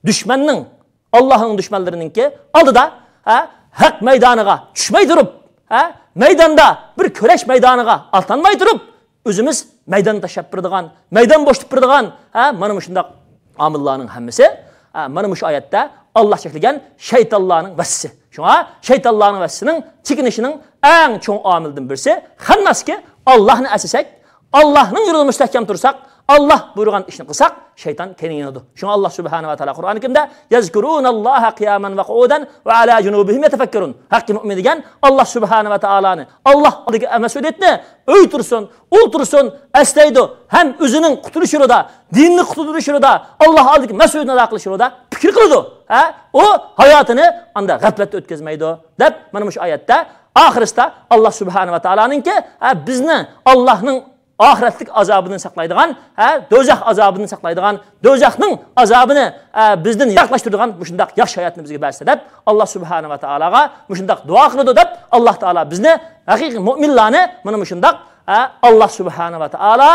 دۈشمەننىڭ، ئاللاھنىڭ دۈشمەنلىرىنىڭكى ئالدىدا، ھە، ھەق مەيدانىغا چۈشمەي تۇرۇپ، ھە، مەيداندا بىر كۈرەش مەيدانىغا ئاتلانماي تۇرۇپ، ئۆزىمىز مەيدان تاشلاپ بېرىدىغان، مەيدان بوشىتىپ بېرىدىغان، ھە، مانا مۇشۇنداق ئامىللارنىڭ ھەممىسى، ھە، مانا مۇشۇ ئايەتتە ئاللاھ چەكلىگەن شەيتانلارنىڭ ۋەسۋىسى. شۇڭا شەيتانلارنىڭ ۋەسۋىسىنىڭ چېكىنىشىنىڭ ئەڭ چوڭ ئامىلىدىن بىرسى، خەنناسكى ئاللاھنى ئەسلىسەك، ئاللاھنىڭ يولىدا مۇستەھكەم تۇرساق، ئاللاھ بۇيرۇغان ئىشنى قىلساق، شەيتان كەينىگە يانىدۇ. شۇڭا ئاللاھ سۇبھانەھۇ ۋە تائالا قۇرئانى كەرىمدە، يَذْكُرُونَ اللَّهَ قِيَامًا وَقُعُودًا وَعَلَى جُنُوبِهِمْ يَتَفَكَّرُونَ. ھەققى مۆمىن دېگەن ئاللاھ سۇبھانەھۇ ۋە تائالانى، ئاللاھ ئالدىدىكى مەسئۇلىيەتنى ئۆي تۇرسۇن، ئۇل تۇرسۇن، ئەسلەيدۇ ھەم ئۆزىنىڭ قۇتۇلۇش يولىدا، دىننى قۇتۇلدۇرۇش يولىدا، ئاللاھ ئالدىدىكى مەسئۇلىيەتنى ئادا قىلىش يولىدا پىكىر قىلىدۇ. ھە؟ ئۇ ھاياتىنى ئاندا غەپلەتتە ئۆتكۈزمەيدۇ، دەپ مانا مۇشۇ ئايەتتە ئاخىرسىدا ئاللاھ سۇبھانەھۇ ۋە تائالانىڭكى، ھە، بىزنى ئاللاھنىڭ ئاخىرەتلىك ئازابىدىن ساقلايدىغان، ھە، دوزاخ ئازابىدىن ساقلايدىغان، دوزاخنىڭ ئازابىنى، ھە، بىزدىن يىراقلاشتۇرىدىغان مۇشۇنداق ياخشى ھاياتنى بىزگە بەرسە دەپ، ئاللاھ سۇبھانەھۇ ۋە تائالاغا مۇشۇنداق دۇئا قىلىدۇ دەپ، ئاللاھ تائالا بىزنى، ھەقىقىي مۆمىنلارنى مانا مۇشۇنداق، ھە، ئاللاھ سۇبھانەھۇ ۋە تائالا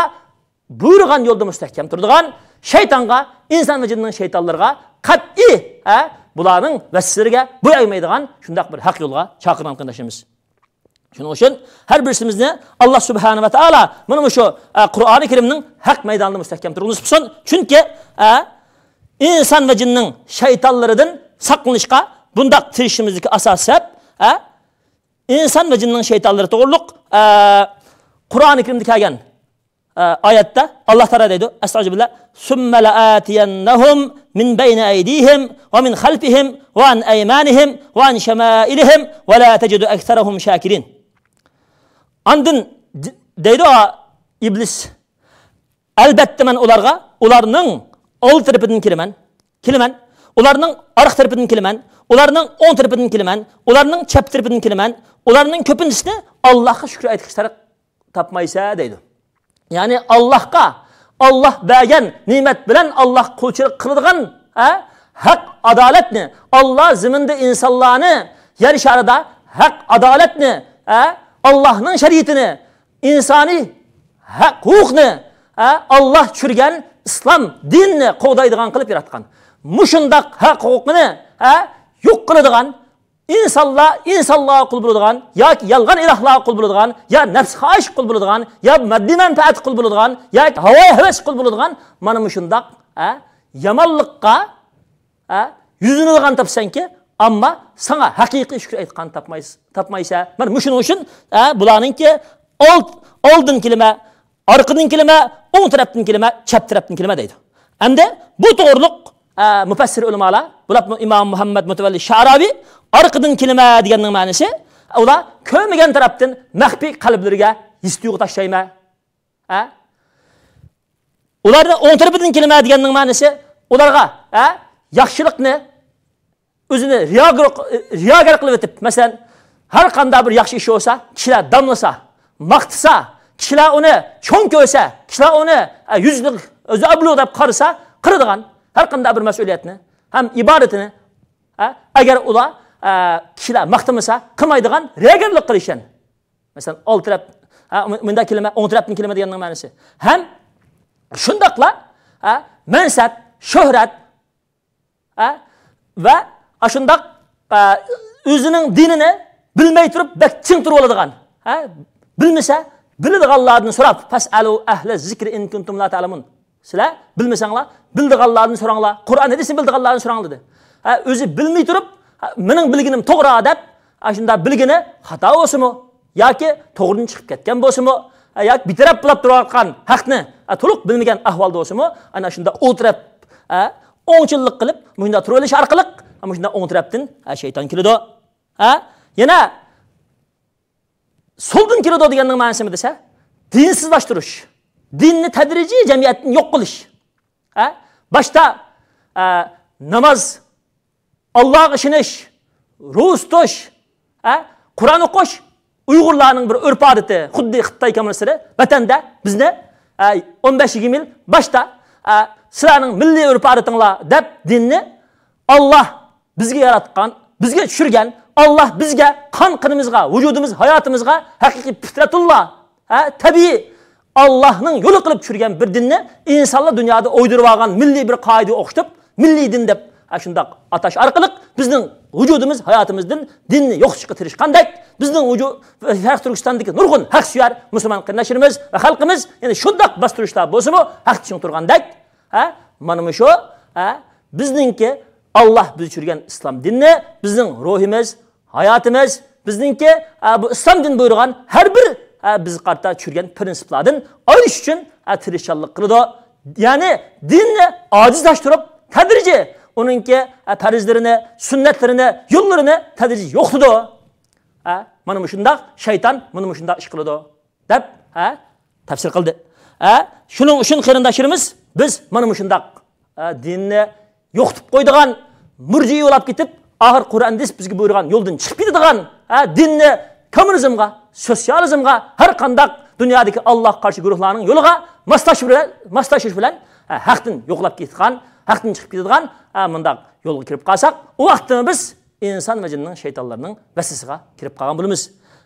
بۇيرۇغان يولدا مۇستەھكەم تۇرىدىغان، شەيتانغا، ئىنسان ۋە جىننىڭ شەيتانلىرىغا قەتئىي، ھە، بۇلارنىڭ ۋەسۋەسىلىرىگە بويۇن ئەگمەيدىغان شۇنداق بىر ھەق يولغا چاقىرغان قېرىنداشلىرىمىز. شۇنىڭ ئۈچۈن ھەر بىرسىمىزنى ئاللا سۇبھانە ۋە تائالا مانا مۇشۇ، ئە، قۇرئانى كەرىمنىڭ ھەق مەيدانىدا مۇستەھكەم تۇرغۇزۇپ قويسۇن. چۈنكى، ئە، ئىنسان ۋە جىننىڭ شەيتانلىرىدىن ساقلىنىشقا بۇنداق تىرىشىشىمىزدىكى ئاساسىي سەۋەب، ئە، ئىنسان ۋە جىننىڭ شەيتانلىرى توغرۇلۇق، ئە، قۇرئانى كەرىمدە كەلگەن، ئە، ئايەتتە ئاللا تائالا دەيدۇ، ئەستەغپىرۇللا، ثم لآتينهم من بين أيديهم ومن خلفهم وعن أيمانهم وعن شمائلهم ولا تجد أكثرهم شاكرين. ئاندىن د-، دەيدۇ ئىبلىس، ئەلبەتتە مەن ئۇلارغا، ئۇلارنىڭ ئالدى تەرىپىدىن كېلىمەن، كېلىمەن، ئۇلارنىڭ ئارقا تەرىپىدىن كېلىمەن، ئۇلارنىڭ ئوڭ تەرىپىدىن كېلىمەن، ئۇلارنىڭ چەپ تەرىپىدىن كېلىمەن، ئۇلارنىڭ كۆپىنچىسىنى ئاللاھقا شۈكۈر ئېيتقۇچىلار تاپمايسەن دەيدۇ. يەنى ئاللاھقا، ئاللاھ بەرگەن نېمەت بىلەن ئاللاھقا قۇلچىلىق قىلىدىغان، ھە، ھەق ئادالەتنى، ئاللاھ زېمىندا ئىنسانلارنى، يەر شارىدا ھەق ئادالەتنى، ھە، ئاللاھنىڭ شەرىئىتىنى، ئىنسانىي ھەق ھوقۇقنى، ھە، ئاللاھ چۈشۈرگەن ئىسلام دىنىنى قوغدايدىغان قىلىپ ياراتقان. مۇشۇنداق ھەق ھوقۇقنى، ھە، يوق قىلىدىغان، ئىنسانلار ئىنسانلارغا قۇل بولىدىغان ياكى يالغان ئىلاھلارغا قۇل بولىدىغان، يا نەپس خاھىشقا قۇل بولىدىغان، يا ماددىي مەنپەئەتكە قۇل بولىدىغان، ياكى ھاۋايى ھەۋەسكە قۇل بولىدىغان مانا مۇشۇنداق، ھە، يامانلىققا، ھە، يۈزلىنىدىغان تاپسەنكى، ئەمما ساڭا ھەقىقىي شۈكۈر ئېيتقان تاپمايس-، تاپمايسەن. مانا مۇشۇنىڭ ئۈچۈن، ھە، بۇلارنىڭكى ئالد-، ئالدىن كېلىمە، ئارقىدىن كېلىمە، ئوڭ تەرەپتىن كېلىمە، چەپ تەرەپتىن كېلىمە دەيدۇ. ئەمدى بۇ توغرۇلۇق، ئە، مۇپەسسىر ئۆلىمالار، بولۇپمۇ ئىمام مۇھەممەد مۇتەۋەللى شەئراۋى ئارقىدىن كېلىمە دېگەننىڭ مەنىسى، ئۇلار كۆرمىگەن تەرەپتىن مەخپىي قەلبلىرىگە ھېس تۇيغۇ تاشلايمەن. ھە؟ ئۇلارنىڭ ئوڭ تەرىپىدىن كېلىمە دېگەننىڭ مەنىسى، ئۇلارغا، ھە، ياخشىلىقنى ئۆزىنى رىياگەر، رىياگەر قىلىۋېتىپ، مەسىلەن، ھەر قانداق بىر ياخشى ئىش بولسا، كىشىلەر داملىسا، ماختىسا، كىشىلەر ئۇنى چوڭ كۆرسە، كىشىلەر ئۇنى، ئە، يۈزلۈك، ئۆزى ئابلۇق دەپ قارىسا، قىلىدىغان ھەر قانداق بىر مەسئۇلىيەتنى ھەم ئىبادىتىنى، ئە، ئەگەر ئۇلار، ئە، كىشىلەر ماختىمىسا، قىلمايدىغان رىياگەرلىك قىلىشەن. مەسىلەن، ئالدى تەرەپ، ھە، مۇ-، مۇنداق كېلىمە، ئوڭ تەرەپتىن كېلىمە دېگەننىڭ مەنىسى. ھەم شۇنداقلا، ھە، مەنسەپ، شۆھرەت، ھە، ۋە ئاشۇنداق، ئە، ئۆزىنىڭ دىنىنى بىلمەي تۇرۇپ بەك چىڭ تۇرۇۋالىدىغان، ھە، بىلمىسە، بىلىدىغانلاردىن سوراپ، فاسئەلۇ ئەھلە زىكرى ئىن كۇنتۇم لا تەئلەمۇن. سىلەر بىلمىسەڭلار، بىلىدىغانلاردىن سوراڭلار. قۇرئان ھەدىسنى بىلىدىغانلاردىن سوراڭلار دېدى. ھە، ئۆزى بىلمەي تۇرۇپ، ھە، مېنىڭ بىلگىنىم توغرا دەپ، ئاشۇنداق بىلگىنى خاتا بولسىمۇ، ياكى توغرىدىن چىقىپ كەتكەن بولسىمۇ، ھە، ياكى بىتەرەپ بولاپ تۇرۇۋاتقان ھەقنى، ھە، تولۇق بىلمىگەن ئەھۋالدا بولسىمۇ، ئەنە شۇنداق ئولتۇرۇپ، ھە، ئوڭچىللىق قىلىپ، مۇشۇنداق تۇرۇۋېلىش ئارقىلىق، ھە، مۇشۇنداق ئوڭ تەرەپتىن، ھە، شەيتان كېلىدۇ. ھە، يەنە سولدىن كېلىدۇ دېگەننىڭ مەنىسى نېمە دېسە، دىنسىزلاشتۇرۇش، دىننى تەدرىجىي جەمئىيەتتىن يوق قىلىش. ھە؟ باشتا، ئە، ناماز، ئاللاغا ئىشىنىش، روزا تۇتۇش، ھە؟ قۇرئان ئوقۇش ئۇيغۇرلارنىڭ بىر ئۆرپ-ئادىتى، خۇددى خىتاي كوممۇنىستلىرى ۋەتەندە بىزنى، ئە، ئون بەش يىگىرمە يىل باشتا، ئە، سىلەرنىڭ مىللىي ئۆرپ-ئادىتىڭلار دەپ دىننى ئاللا بىزگە ياراتقان، بىزگە چۈشۈرگەن، ئاللا بىزگە قان قېنىمىزغا، ۋۇجۇدىمىز ھاياتىمىزغا ھەقىقىي پىترەتۇللا، ھە، تەبىئىي ئاللانىڭ يولى قىلىپ چۈشۈرگەن بىر دىننى ئىنسانلار دۇنيادا ئويدۇرۇۋالغان مىللىي بىر قائىدىگە ئوخشىتىپ، مىللىي دىن دەپ، ھە، شۇنداق ئاتاش ئارقىلىق بىزنىڭ ۋۇجۇدىمىز، ھاياتىمىزدىن دىننى يوقىتىشقا تىرىشقاندەك، بىزنىڭ ۋۇجۇ-، شەرقىي تۈركىستاندىكى نۇرغۇن ھەقسۆيەر مۇسۇلمان قېرىنداشلىرىمىز ۋە خەلقىمىز يەنە شۇنداق باستۇرۇشلار بولسىمۇ ھەقتە چىڭ تۇرغاندەك، ھە، مانا مۇشۇ، ھە، بىزنىڭكى ئاللا بىز چۈشۈرگەن ئىسلام دىنىنى بىزنىڭ روھىمىز، ھاياتىمىز، بىزنىڭكى، ھە، بۇ ئىسلام دىنى بۇيرۇغان ھەر بىر، ھە، بىزگە قارىتا چۈشۈرگەن پىرىنسىپلاردىن ئايرىش ئۈچۈن، ھە، تىرىشچانلىق قىلىدۇ. يەنى دىننى ئاجىزلاشتۇرۇپ، تەدرىجىي ئۇنىڭكى، ھە، پەرزلىرىنى، سۈننەتلىرىنى، يوللىرىنى تەدرىجىي يوقىتىدۇ. ھە، مانا مۇشۇنداق شەيتان، مانا مۇشۇنداق ئىش قىلىدۇ. دەپ، ھە، تەپسىر قىلدى. ھە، شۇنىڭ ئۈچۈن قېرىنداشلىرىمىز، بىز مانا مۇشۇنداق، ھە، دىننى يوقىتىپ قويىدىغان، مۇرجىئە بولاپ كېتىپ، ئاخىر قۇرئان ھەدىس بىزگە بۇيرۇغان يولدىن چىقىپ كېتىدىغان، ھە، دىننى كوممۇنىزمغا، سوتسىيالىزمغا، ھەر قانداق دۇنيادىكى ئاللاغا قارشى گۇرۇھلارنىڭ يولىغا ماسلاشتۇرۇش بىلەن، ماسلاشتۇرۇش بىلەن، ھە، ھەقتىن يوقىلاپ كېتىدىغان، ھەقتىن چىقىپ كېتىدىغان، ھە، مۇنداق يولغا كىرىپ قالساق، ئۇ ۋاقىتتا بىز ئىنسان ۋە جىننىڭ شەيتانلىرىنىڭ ۋەسۋەسىگە كىرىپ قالغان بولىمىز.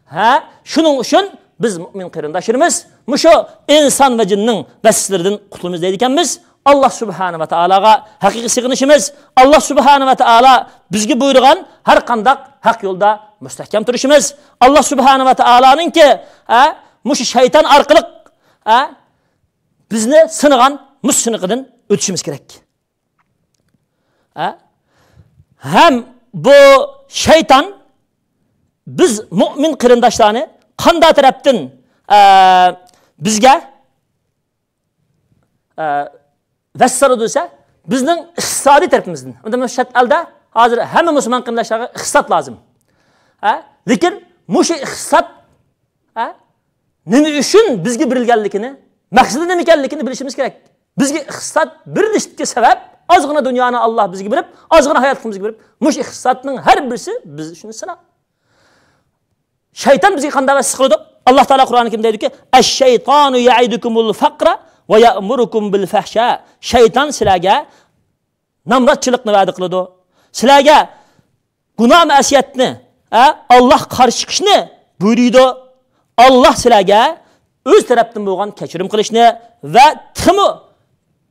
ھە، شۇنىڭ ئۈچۈن بىز مۆمىن قېرىنداشلىرىمىز مۇشۇ ئىنسان ۋە جىننىڭ ۋەسۋەسىلىرىدىن قۇتۇلىمىز دەيدىكەنمىز. ئاللا سۇبھانە ۋە تائالاغا ھەقىقىي سېغىنىشىمىز، ئاللا سۇبھانە ۋە تائالا بىزگە بۇيرۇغان ھەر قانداق ھەق يولدا مۇستەھكەم تۇرۇشىمىز، ئاللا سۇبھانە ۋە تائالانىڭكى، ئە، مۇشۇ شەيتان ئارقىلىق، ئە، بىزنى سىنىغان مۇشۇ سىنىقىدىن ئۆتۈشىمىز كېرەك. ئە، ھەم بۇ شەيتان بىز مۇئمىن قېرىنداشلارنى قانداق تەرەپتىن، ئە، بىزگە، ئە، ۋەسۋەسە دېسە، بىزنىڭ ئىقتىسادىي تەرىپىمىزدىن. ئەمدى مۇشۇ چەت ئەلدە ھازىر ھەممە مۇسۇلمان قېرىنداشلارغا ئىقتىساد لازىم. ھە؟ لېكىن مۇشۇ ئىقتىساد، ھە، نېمە ئۈچۈن بىزگە بېرىلگەنلىكىنى، مەقسىتى نېمە ئىكەنلىكىنى بىلىشىمىز كېرەك. بىزگە ئىقتىساد بېرىلىشتىكى سەۋەب، ئازغىنا دۇنيانى ئاللا بىزگە بېرىپ، ئازغىنا ھاياتلىقىمىزگە بېرىپ، مۇشۇ ئىقتىسادنىڭ ھەر بىرسى بىز ئۈچۈن سىناق. شەيتان بىزگە قانداق ۋەسۋەسە قىلىدۇ؟ ئاللا تائالا قۇرئانى كەرىمدە دەيدۇكى، «ئەششەيتانۇ يەئىدۇكۇمۇل فەقرە ۋە يەئمۇرۇكۇم بىل فەھشا.» شەيتان سىلەرگە نامراتچىلىقنى ۋەدە قىلىدۇ. سىلەرگە گۇناھ مەسىيەتنى، ئە، ئاللاھقا قارشى چىقىشنى بۇيرۇيدۇ. ئاللاھ سىلەرگە ئۆز تەرەپتىن بولغان كەچۈرۈم قىلىشنى ۋە تېخىمۇ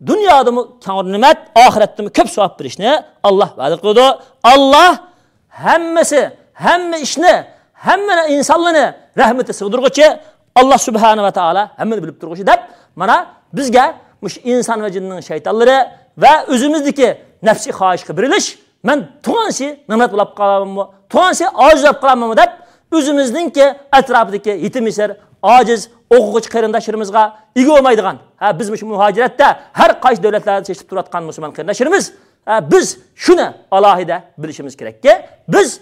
دۇنيادىمۇ كەڭرى نېمەت، ئاخىرەتتىمۇ كۆپ ساۋاب بېرىشنى ئاللاھ ۋەدە قىلىدۇ. ئاللاھ ھەممىسى، ھەممە ئىشنى، ھەممە ئىنسانلارنى رەھمىتى سىغدۇرغۇچى، ئاللاھ سۇبھانە ۋە تائالا ھەممىنى بىلىپ تۇرغۇچى دەپ، مانا بىزگە مۇشۇ ئىنسان ۋە جىننىڭ شەيتانلىرى ۋە ئۆزىمىزدىكى نەپسىي خاھىشقا بېرىلىش، مەن تۇغانسى نامرات بولاپ قالاممۇ، تۇغانسى ئاجىز بولاپ قالاممۇ دەپ، ئۆزىمىزنىڭكى ئەتراپىدىكى يېتىم يېسىر، ئاجىز، ئوقۇغۇچى قېرىنداشلىرىمىزغا ئىگە بولمايدىغان، ھە، بىز مۇشۇ مۇھاجىرەتتە ھەر قايسى دۆلەتلەردە چېچىلىپ تۇرۇۋاتقان مۇسۇلمان قېرىنداشلىرىمىز، ھە، بىز شۇنى ئالاھىدە بىلىشىمىز كېرەككى، بىز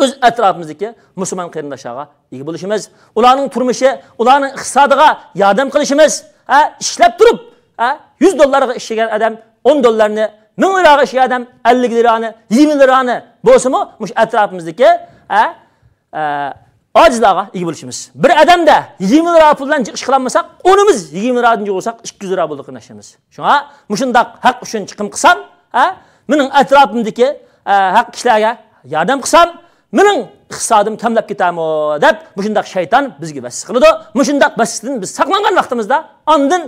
ئۆز ئەتراپىمىزدىكى مۇسۇلمان قېرىنداشلارغا ئىگە بولۇشىمىز، ئۇلارنىڭ تۇرمۇشى، ئۇلارنىڭ ئىقتىسادىغا ياردەم قىلىشىمىز، ھە، ئىشلەپ تۇرۇپ، ھە، يۈز دوللارغا ئىشلىگەن ئادەم ئون دوللارنى، مىڭ لىراغا ئىشلىگەن ئادەم ئەللىك لىرانى، يىگىرمە لىرانى بولسىمۇ، مۇشۇ ئەتراپىمىزدىكى، ھە، ئە، ئاجىزلارغا ئىگە بولۇشىمىز. بىر ئادەمدە يىگىرمە لىرا پۇل بىلەن جىق ئىش قىلالمىساق، ئونىمىز يىگىرمە لىرادىن جىق بولساق، ئىككى يۈز لىرا بولدى، قېرىنداشلىرىمىز. شۇڭا مۇشۇنداق ھەق ئۈچۈن چىقىم قىلسام، ھە، مېنىڭ ئەتراپىمدىكى، ئە، ھەق كىشىلەرگە ياردەم قىلسام، مېنىڭ ئىقتىسادىم كەملەپ كېتەرمۇ دەپ، مۇشۇنداق شەيتان بىزگە ۋەسۋەسە قىلىدۇ. مۇشۇنداق ۋەسۋەسىدىن بىز ساقلانغان ۋاقتىمىزدا، ئاندىن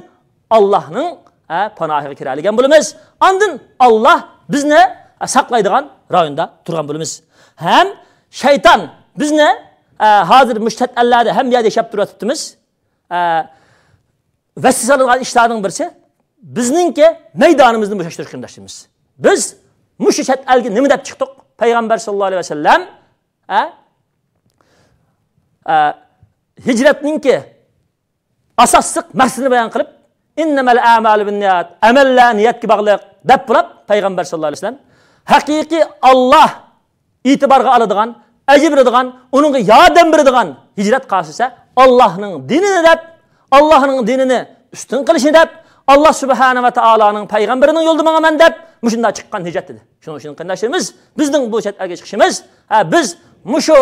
ئاللاھنىڭ، ئە، پاناھىغا كىرەلىگەن بولىمىز. ئاندىن ئاللاھ بىزنى، ئە، ساقلايدىغان رايوندا تۇرغان بولىمىز. ھەم شەيتان بىزنى، ئە، ھازىر مۇشۇ چەت ئەللەردە ھەممە يەردە ياشاپ تۇرۇۋاتىپتىمىز. ئە، ۋەسۋەسە سالىدىغان ئىشلارنىڭ بىرسى، بىزنىڭكى مەيدانىمىزنى بوشاشتۇرۇش، قېرىنداشلىرىمىز. بىز مۇشۇ چەت ئەلگە نېمە دەپ چىقتۇق؟ پەيغەمبەر ساللاللاھۇ ئەلەيھى ۋەسەللەم، ئە، ئە، ھىجرەتنىڭكى ئاساسلىق مەقسىتىنى بايان قىلىپ، «ئىننەمەل ئەمالۇ بىننىيات»، ئەمەللەر نىيەتكە باغلىق دەپ بولۇپ، پەيغەمبەر ساللاللاھۇ ئەلەيھى ۋەسەللەم، ھەقىقىي ئاللاھ ئېتىبارغا ئالىدىغان، ئەجىر بېرىدىغان، ئۇنىڭغا ياردەم بېرىدىغان ھىجرەت قاستىسى ئاللاھنىڭ دىنىنى دەپ، ئاللاھنىڭ دىنىنى ئۈستۈن قىلىشنى دەپ، ئاللاھ سۇبھانە ۋە تائالانىڭ پەيغەمبىرىنىڭ يولىدا ماڭىمەن دەپ، مۇشۇنداق چىققان ھىجرەت دېدى. شۇنىڭ ئۈچۈن، قېرىنداشلىرىمىز، بىزنىڭ بۇ چەت ئەلگە چىقىشىمىز، ھە، بىز مۇشۇ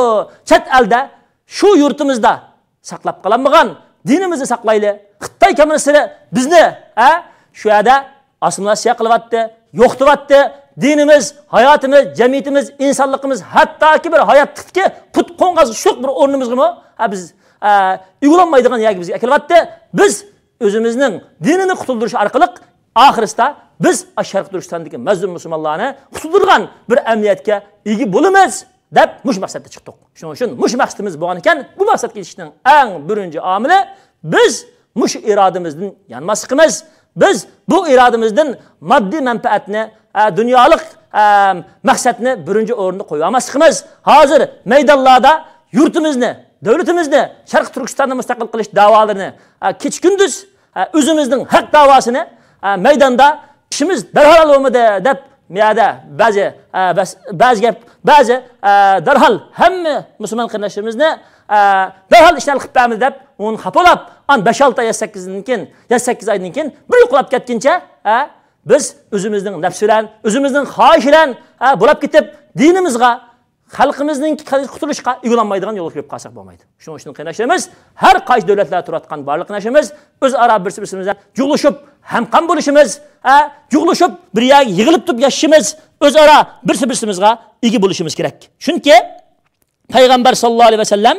چەت ئەلدە، شۇ يۇرتىمىزدا ساقلاپ قالالمىغان دىنىمىزنى ساقلايلى. خىتاي كوممۇنىستلىرى بىزنى، ھە، شۇ يەردە ئاسسىمىلياتسىيە قىلىۋاتتى، يوقىتىۋاتتى. دىنىمىز، ھاياتىمىز، جەمئىيىتىمىز، ئىنسانلىقىمىز، ھەتتاكى بىر ھاياتلىقتىكى پۇت قوڭغاز چۈشلۈك بىر ئورنىمىزغىمۇ، ھە، بىز، ئە، ئىگىلەنمەيدىغان يەرگە بىزنى ئەكېلىۋاتتى. بىز ئۆزىمىزنىڭ دىنىنى قۇتۇلدۇرۇش ئارقىلىق ئاخىرسىدا بىز شەرقىي تۈركىستاندىكى مەزلۇم مۇسۇلمانلارنى قۇتۇلدۇرغان بىر ئەمەلىيەتكە ئىگە بولىمىز دەپ مۇشۇ مەقسەتتە چىقتۇق. شۇنىڭ ئۈچۈن مۇشۇ مەقسىتىمىز بولغان ئىكەن، بۇ مەقسەتكە يېتىشنىڭ ئەڭ بىرىنچى ئامىلى بىز مۇشۇ ئىرادىمىزدىن يانماسلىقىمىز، بىز بۇ ئىرادىمىزدىن ماددىي مەنپەئەتنى، ئە، دۇنيالىق، ئە، مەقسەتنى بىرىنچى ئورۇندا قويۇۋالماسلىقىمىز. ھازىر مەيدانلاردا يۇرتىمىزنى، دۆلىتىمىزنى، شەرقىي تۈركىستاننى مۇستەقىل قىلىش داۋالىرىنى، ئە، كېچە-كۈندۈز، ئە، ئۆزىمىزنىڭ ھەق داۋاسىنى، ئە، مەيداندا ئىشىمىز دەرھال بولمىدى دەپ، مۇ يەردە بەزى، ئە، بەز-، بەزى گەپ، بەزى، ئە، دەرھال ھەممە مۇسۇلمان قېرىنداشلىرىمىزنى، ئە، دەرھال ئىشنى ھەل قىلىپ بەرمىدى دەپ، ئۇنى خاپىلاپ، ئاندىن بەش-ئالتە ئاي، يەتتە-سەككىز ئايدىن كېيىن، يەتتە-سەككىز ئايدىن كېيىن بىر يوقاپ كەتكىنچە، ئە، بىز ئۆزىمىزنىڭ نەپسى بىلەن، ئۆزىمىزنىڭ خاھىشى بىلەن، ئە، بولاپ كېتىپ، دىنىمىزغا، خەلقىمىزنىڭكى قۇتۇلۇشقا ئىگىلەنمەيدىغان يولغا كىرىپ قالساق بولمايدۇ. شۇنىڭ ئۈچۈن قېرىنداشلىرىمىز، ھەر قايسى دۆلەتلەردە تۇرۇۋاتقان بارلىق قېرىنداشلىرىمىز ئۆزئارا بىرسى بىرسى بىلەن جۇغلىشىپ، ھەمقان بولۇشىمىز، ھە، جۇغلىشىپ بىر يەرگە يىغىلىپ تۇرۇپ ياشىشىمىز، ئۆزئارا بىرسى بىرسىمىزغا ئىگە بولۇشىمىز كېرەك. چۈنكى پەيغەمبەر ساللاللاھۇ ئەلەيھى ۋەسەللەم،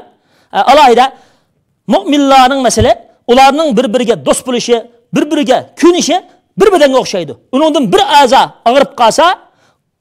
ئە، ئالاھىدە مۆمىنلارنىڭ مەسىلە، ئۇلارنىڭ بىر-بىرىگە دوست بولۇشى، بىر-بىرىگە كۆيۈنۈشى بىر بەدەنگە ئوخشايدۇ. ئۇنىڭدىن بىر ئەزا ئاغرىپ قالسا،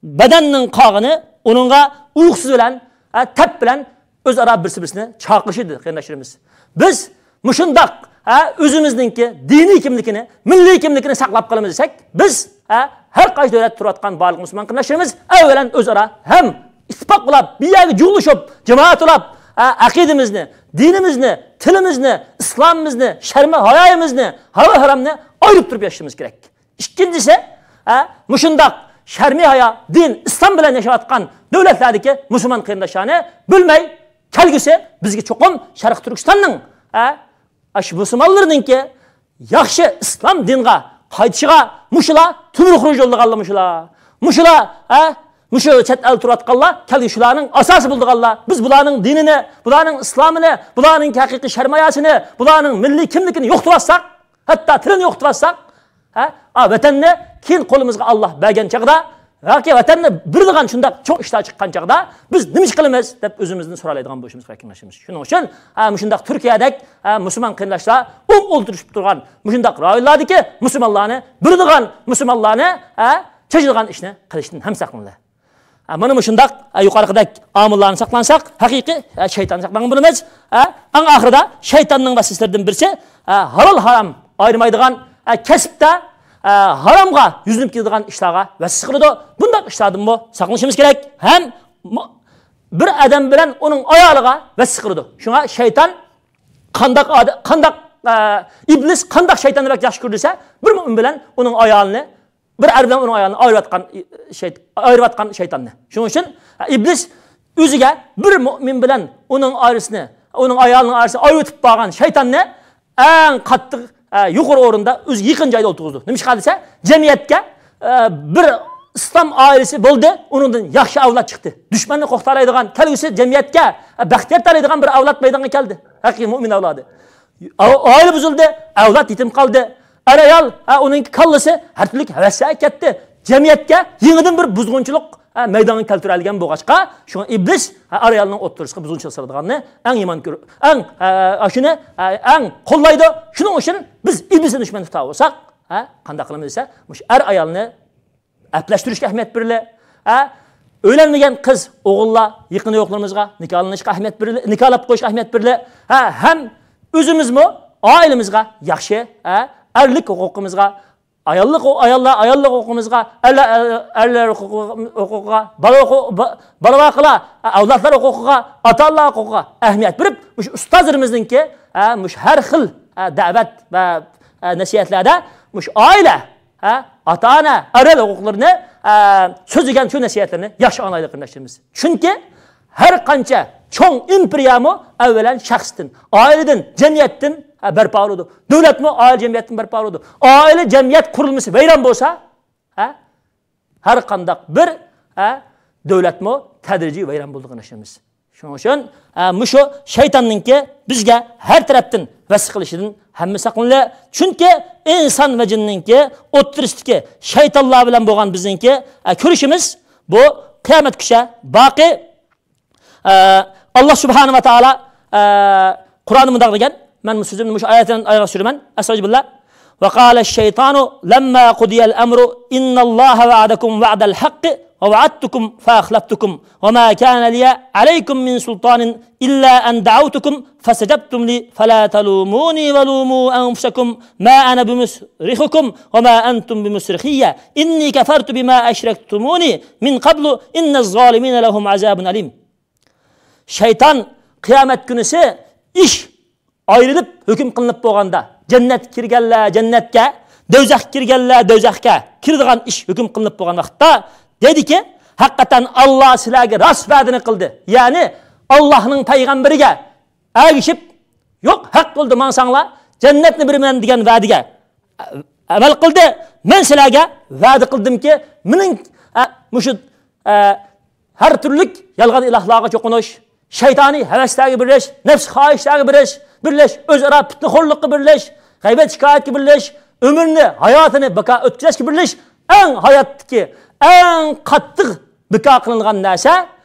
بەدەننىڭ قالغىنى ئۇنىڭغا ئۇيقۇسى بىلەن، ھە، تەپ بىلەن ئۆزئارا بىرسى-بىرسىنى چاقىرىشىدۇ، قېرىنداشلىرىمىز. بىز مۇشۇنداق، ھە، ئۆزىمىزنىڭكى دىنىي كىملىكىنى، مىللىي كىملىكىنى ساقلاپ قالىمىز دېسەك، بىز، ھە، ھەر قايسى دۆلەتتە تۇرۇۋاتقان بارلىق مۇسۇلمان قېرىنداشلىرىمىز ئەۋۋەلەن ئۆزئارا ھەم ئىتتىپاق بولاپ، بىر يەرگە جۇغلىشىپ، جامائەت بولاپ، ھە، ئەقىدىمىزنى، دىنىمىزنى، تىلىمىزنى، ئىسلامىمىزنى، شەرمى ھايايىمىزنى، ھاۋا ھارامنى ئايرىپ تۇرۇپ ياشىشىمىز كېرەك. ئىككىنچىسى، ھە، مۇشۇنداق شەرمى ھايا، دىن، ئىسلام بىلەن ياشاۋاتقان دۆلەتلەردىكى مۇسۇلمان قېرىنداشلارنى بۆلمەي، كەلگۈسى بىزگە چوقۇم شەرقىي تۈركىستاننىڭ، ھە، ئاشۇ مۇسۇلمانلىرىنىڭكى ياخشى ئىسلام دىنغا قايتىشىغا مۇشۇلار تۆمۈر خۇرۇچ يوللىغانلار مۇشۇلار. مۇشۇلار، ھە، مۇشۇ چەت ئەلدە تۇرۇۋاتقانلار كەلگۈسى شۇلارنىڭ ئاساسى بولىدىغانلار. بىز بۇلارنىڭ دىنىنى، بۇلارنىڭ ئىسلامىنى، بۇلارنىڭ ھەقىقىي شەرماياسىنى، بۇلارنىڭ مىللىي كىملىكىنى يوقىتىۋاتساق، ھەتتا تىلىنى يوقىتىۋاتساق، ھە، ئا، ۋەتەننى كېيىن قولىمىزغا ئاللا بەرگەن چاغدا، ياكى ۋەتەننى بېرىدىغان شۇنداق چوڭ ئىشلار چىققان چاغدا بىز نېمە ئىش قىلىمىز دەپ ئۆزىمىزدىن سورايدىغان بولۇشىمىز كېرەك، قېرىنداشلىرىمىز. شۇنىڭ ئۈچۈن، ھە، مۇشۇنداق تۈركىيەدەك، ھە، مۇسۇلمان قېرىنداشلار ئوڭ ئولتۇرۇشۇپ تۇرغان مۇشۇنداق رايونلاردىكى مۇسۇلمانلارنى بېرىدىغان مۇسۇلمانلارنى، ھە، چېچىدىغان ئىشنى قىلىشتىن ھەم ساقلىنىلى. ھە، مانا مۇشۇنداق، ھە، يۇقىرىقىدەك ئامىللارنى ساقلانساق، ھەقىقىي، ھە، شەيتاننى ساقلانغان بولىمىز. ھە، ئەڭ ئاخىرىدا شەيتاننىڭ ۋەسۋەسىلىرىدىن بىرسى، ھە، ھالال ھارام ئايرىمايدىغان، ھە، كەسىپتە، ھە، ھارامغا يۈزلىنىپ كېتىدىغان ئىشلارغا ۋەسۋەسە قىلىدۇ. بۇنداق ئىشلاردىنمۇ ساقلىنىشىمىز كېرەك. ھەم مۇ-، بىر ئادەم بىلەن ئۇنىڭ ئايالىغا ۋەسۋەسە قىلىدۇ. شۇڭا شەيتان قانداق ئاد-، قانداق، ئە، ئىبلىس قانداق شەيتاننى بەك ياخشى كۆرىدۇ دېسە، بىر مۆمىن بىلەن ئۇنىڭ ئايالىنى، بىر ئەر بىلەن ئۇنىڭ ئايالىنى ئايرىۋاتقان شەيت-، ئايرىۋاتقان شەيتاننى. شۇنىڭ ئۈچۈن ئىبلىس ئۆزىگە بىر مۆمىن بىلەن ئۇنىڭ ئائىلىسىنى، ئۇنىڭ ئايالىنىڭ ئائىلىسىنى ئايرىۋېتىپ بارغان شەيتاننى ئەڭ قاتتىق، ئە، يۇقىرى ئورۇندا ئۆزىگە يېقىن جايدا ئولتۇرغۇزىدۇ. نېمىشقا دېسە، جەمئىيەتكە، ئە، بىر ئىسلام ئائىلىسى بولدى، ئۇنىڭدىن ياخشى ئەۋلاد چىقتى. دۈشمەننى قورقۇتالايدىغان، كەلگۈسى جەمئىيەتكە، ئە، بەختىيار تالايدىغان بىر ئەۋلاد مەيدانغا كەلدى. ھەقىقىي مۆمىن ئەۋلادى. ئا-، ئائىلە بۇزۇلدى، ئەۋلاد يېتىم قالدى. ئەر-ئايال، ھە، ئۇنىڭ كاللىسى ھەر تۈرلۈك ھەۋەسلەرگە كەتتى. جەمئىيەتكە يېڭىدىن بىر بۇزغۇنچىلىق، ھە، مەيدانغا كەلتۈرەلىگەن بولغاچقا، شۇڭا ئىبلىس، ھە، ئەر-ئايالنىڭ ئوتتۇرىسىغا بۇزغۇنچىلىق سالىدىغاننى ئەڭ يامان كۆر-، ئەڭ، ھە، ئاشۇنى، ھە، ئەڭ قوللايدۇ. شۇنىڭ ئۈچۈن بىز ئىبلىسنى دۈشمەن تۇتۇپ بولساق، ھە، قانداق قىلىمىز دېسە، مۇشۇ ئەر-ئايالنى ئەپلەشتۈرۈشكە ئەھمىيەت بېرىلە. ھە؟ ئۆيلەنمىگەن قىز، ئوغۇللار، يېقىن يوقلىرىمىزغا نىكاھلىنىشقا ئەھمىيەت بېرىلە، نىكاھلاپ قويۇشقا ئەھمىيەت بېرىلە. ھە؟ ھەم ئۆزىمىزمۇ ئائىلىمىزغا ياخشى، ھە؟ ئەرلىك ھوقۇقىمىزغا، ئاياللىق، ئاياللار ئاياللىق ھوقۇقىمىزغا، ئەرلەر، ئەرلەر ھوقۇقىغا، ھوقۇقىغا، بالا ھوقۇقى، با-، بالا-ۋاقىلار، ئەۋلادلار ھوقۇقىغا، ئاتا-ئانىلار ھوقۇقىغا ئەھمىيەت بېرىپ، مۇشۇ ئۇستازلىرىمىزنىڭكى، ھە، مۇشۇ ھەر خىل، ھە، دەۋەت ۋە، ھە، نەسىھەتلەردە مۇشۇ ئائىلە ھە، ئاتا-ئانا، ئەر-ئايال ھوقۇقلىرىنى، ئە، سۆزلىگەن شۇ نەسىھەتلىرىنى ياخشى ئاڭلايلى، قېرىنداشلىرىمىز. چۈنكى ھەر قانچە چوڭ ئىمپېرىيەمۇ ئەۋۋەلەن شەخستىن، ئائىلىدىن، جەمئىيەتتىن، ھە، بەرپا بولىدۇ. دۆلەتمۇ ئائىلە جەمئىيەتتىن بەرپا بولىدۇ. ئائىلە جەمئىيەت قۇرۇلمىسى ۋەيران بولسا، ھە، ھەر قانداق بىر، ھە، دۆلەتمۇ تەدرىجىي ۋەيران بولىدۇ، قېرىنداشلىرىمىز. شۇنىڭ ئۈچۈن، ئە، مۇشۇ شەيتاننىڭكى بىزگە ھەر تەرەپتىن ۋەسۋەسە قىلىشىدىن ھەممە ساقلىنىلى. چۈنكى ئىنسان ۋە جىننىڭكى ئوتتۇرىسىدىكى شەيتانلار بىلەن بولغان بىزنىڭكى، ئە، كۈرىشىمىز بۇ قىيامەتكىچە باقىي. ئە، ئاللا سۇبھانە ۋە تائالا، ئە، قۇرئاندا مۇنداق دېگەن، مەن بۇ سۆزۈمنى مۇشۇ ئايەتتىن ئاياغ سۈرىمەن. ئەستەغپىرۇللا. وقال الشيطان لما قضي الأمر إن الله وعدكم وعد الحق ووعدتكم فأخلفتكم وما كان لي عليكم من سلطان إلا أن دعوتكم فاستجبتم لي فلا تلوموني ولوموا أنفسكم ما أنا بمصرخكم وما أنتم بمصرخي إني كفرت بما أشركتموني من قبل إن الظالمين لهم عذاب أليم. شەيتان قىيامەت كۈنىسى ئىش ئايرىلىپ ھۆكۈم قىلىنىپ بولغاندا، جەننەتكە كىرگەنلەر جەننەتكە، دوزاخقا كىرگەنلەر دوزاخقا كىرىدىغان ئىش ھۆكۈم قىلىنىپ بولغان ۋاقىتتا دەيدىكى، ھەقىقەتەن ئاللا سىلەرگە راست ۋەدىنى قىلدى. يەنى ئاللانىڭ پەيغەمبىرىگە ئەگىشىپ، يوق، ھەق بولدى، ماڭساڭلار جەننەتنى بېرىمەن دېگەن ۋەدىگە ئەمەل قىلدى. مەن سىلەرگە ۋەدە قىلدىمكى، مېنىڭ، ئە، مۇشۇ، ئە، ھەر تۈرلۈك يالغان ئىلاھلارغا چوقۇنۇش، شەيتانىي ھەۋەسلەرگە بېرىلىش، نەپس خاھىشلارغا بېرىلىش، بېرىلىش، ئۆزئارا پىتنىخورلۇققا بېرىلىش، غەيۋەت شىكايەتكە بېرىلىش، ئۆمۈرنى، ھاياتىنى بىكار ئۆتكۈزۈشكە بېرىلىش، ئەڭ ھاياتتىكى ئەڭ قاتتىق بىكار قىلىنغان نەرسە،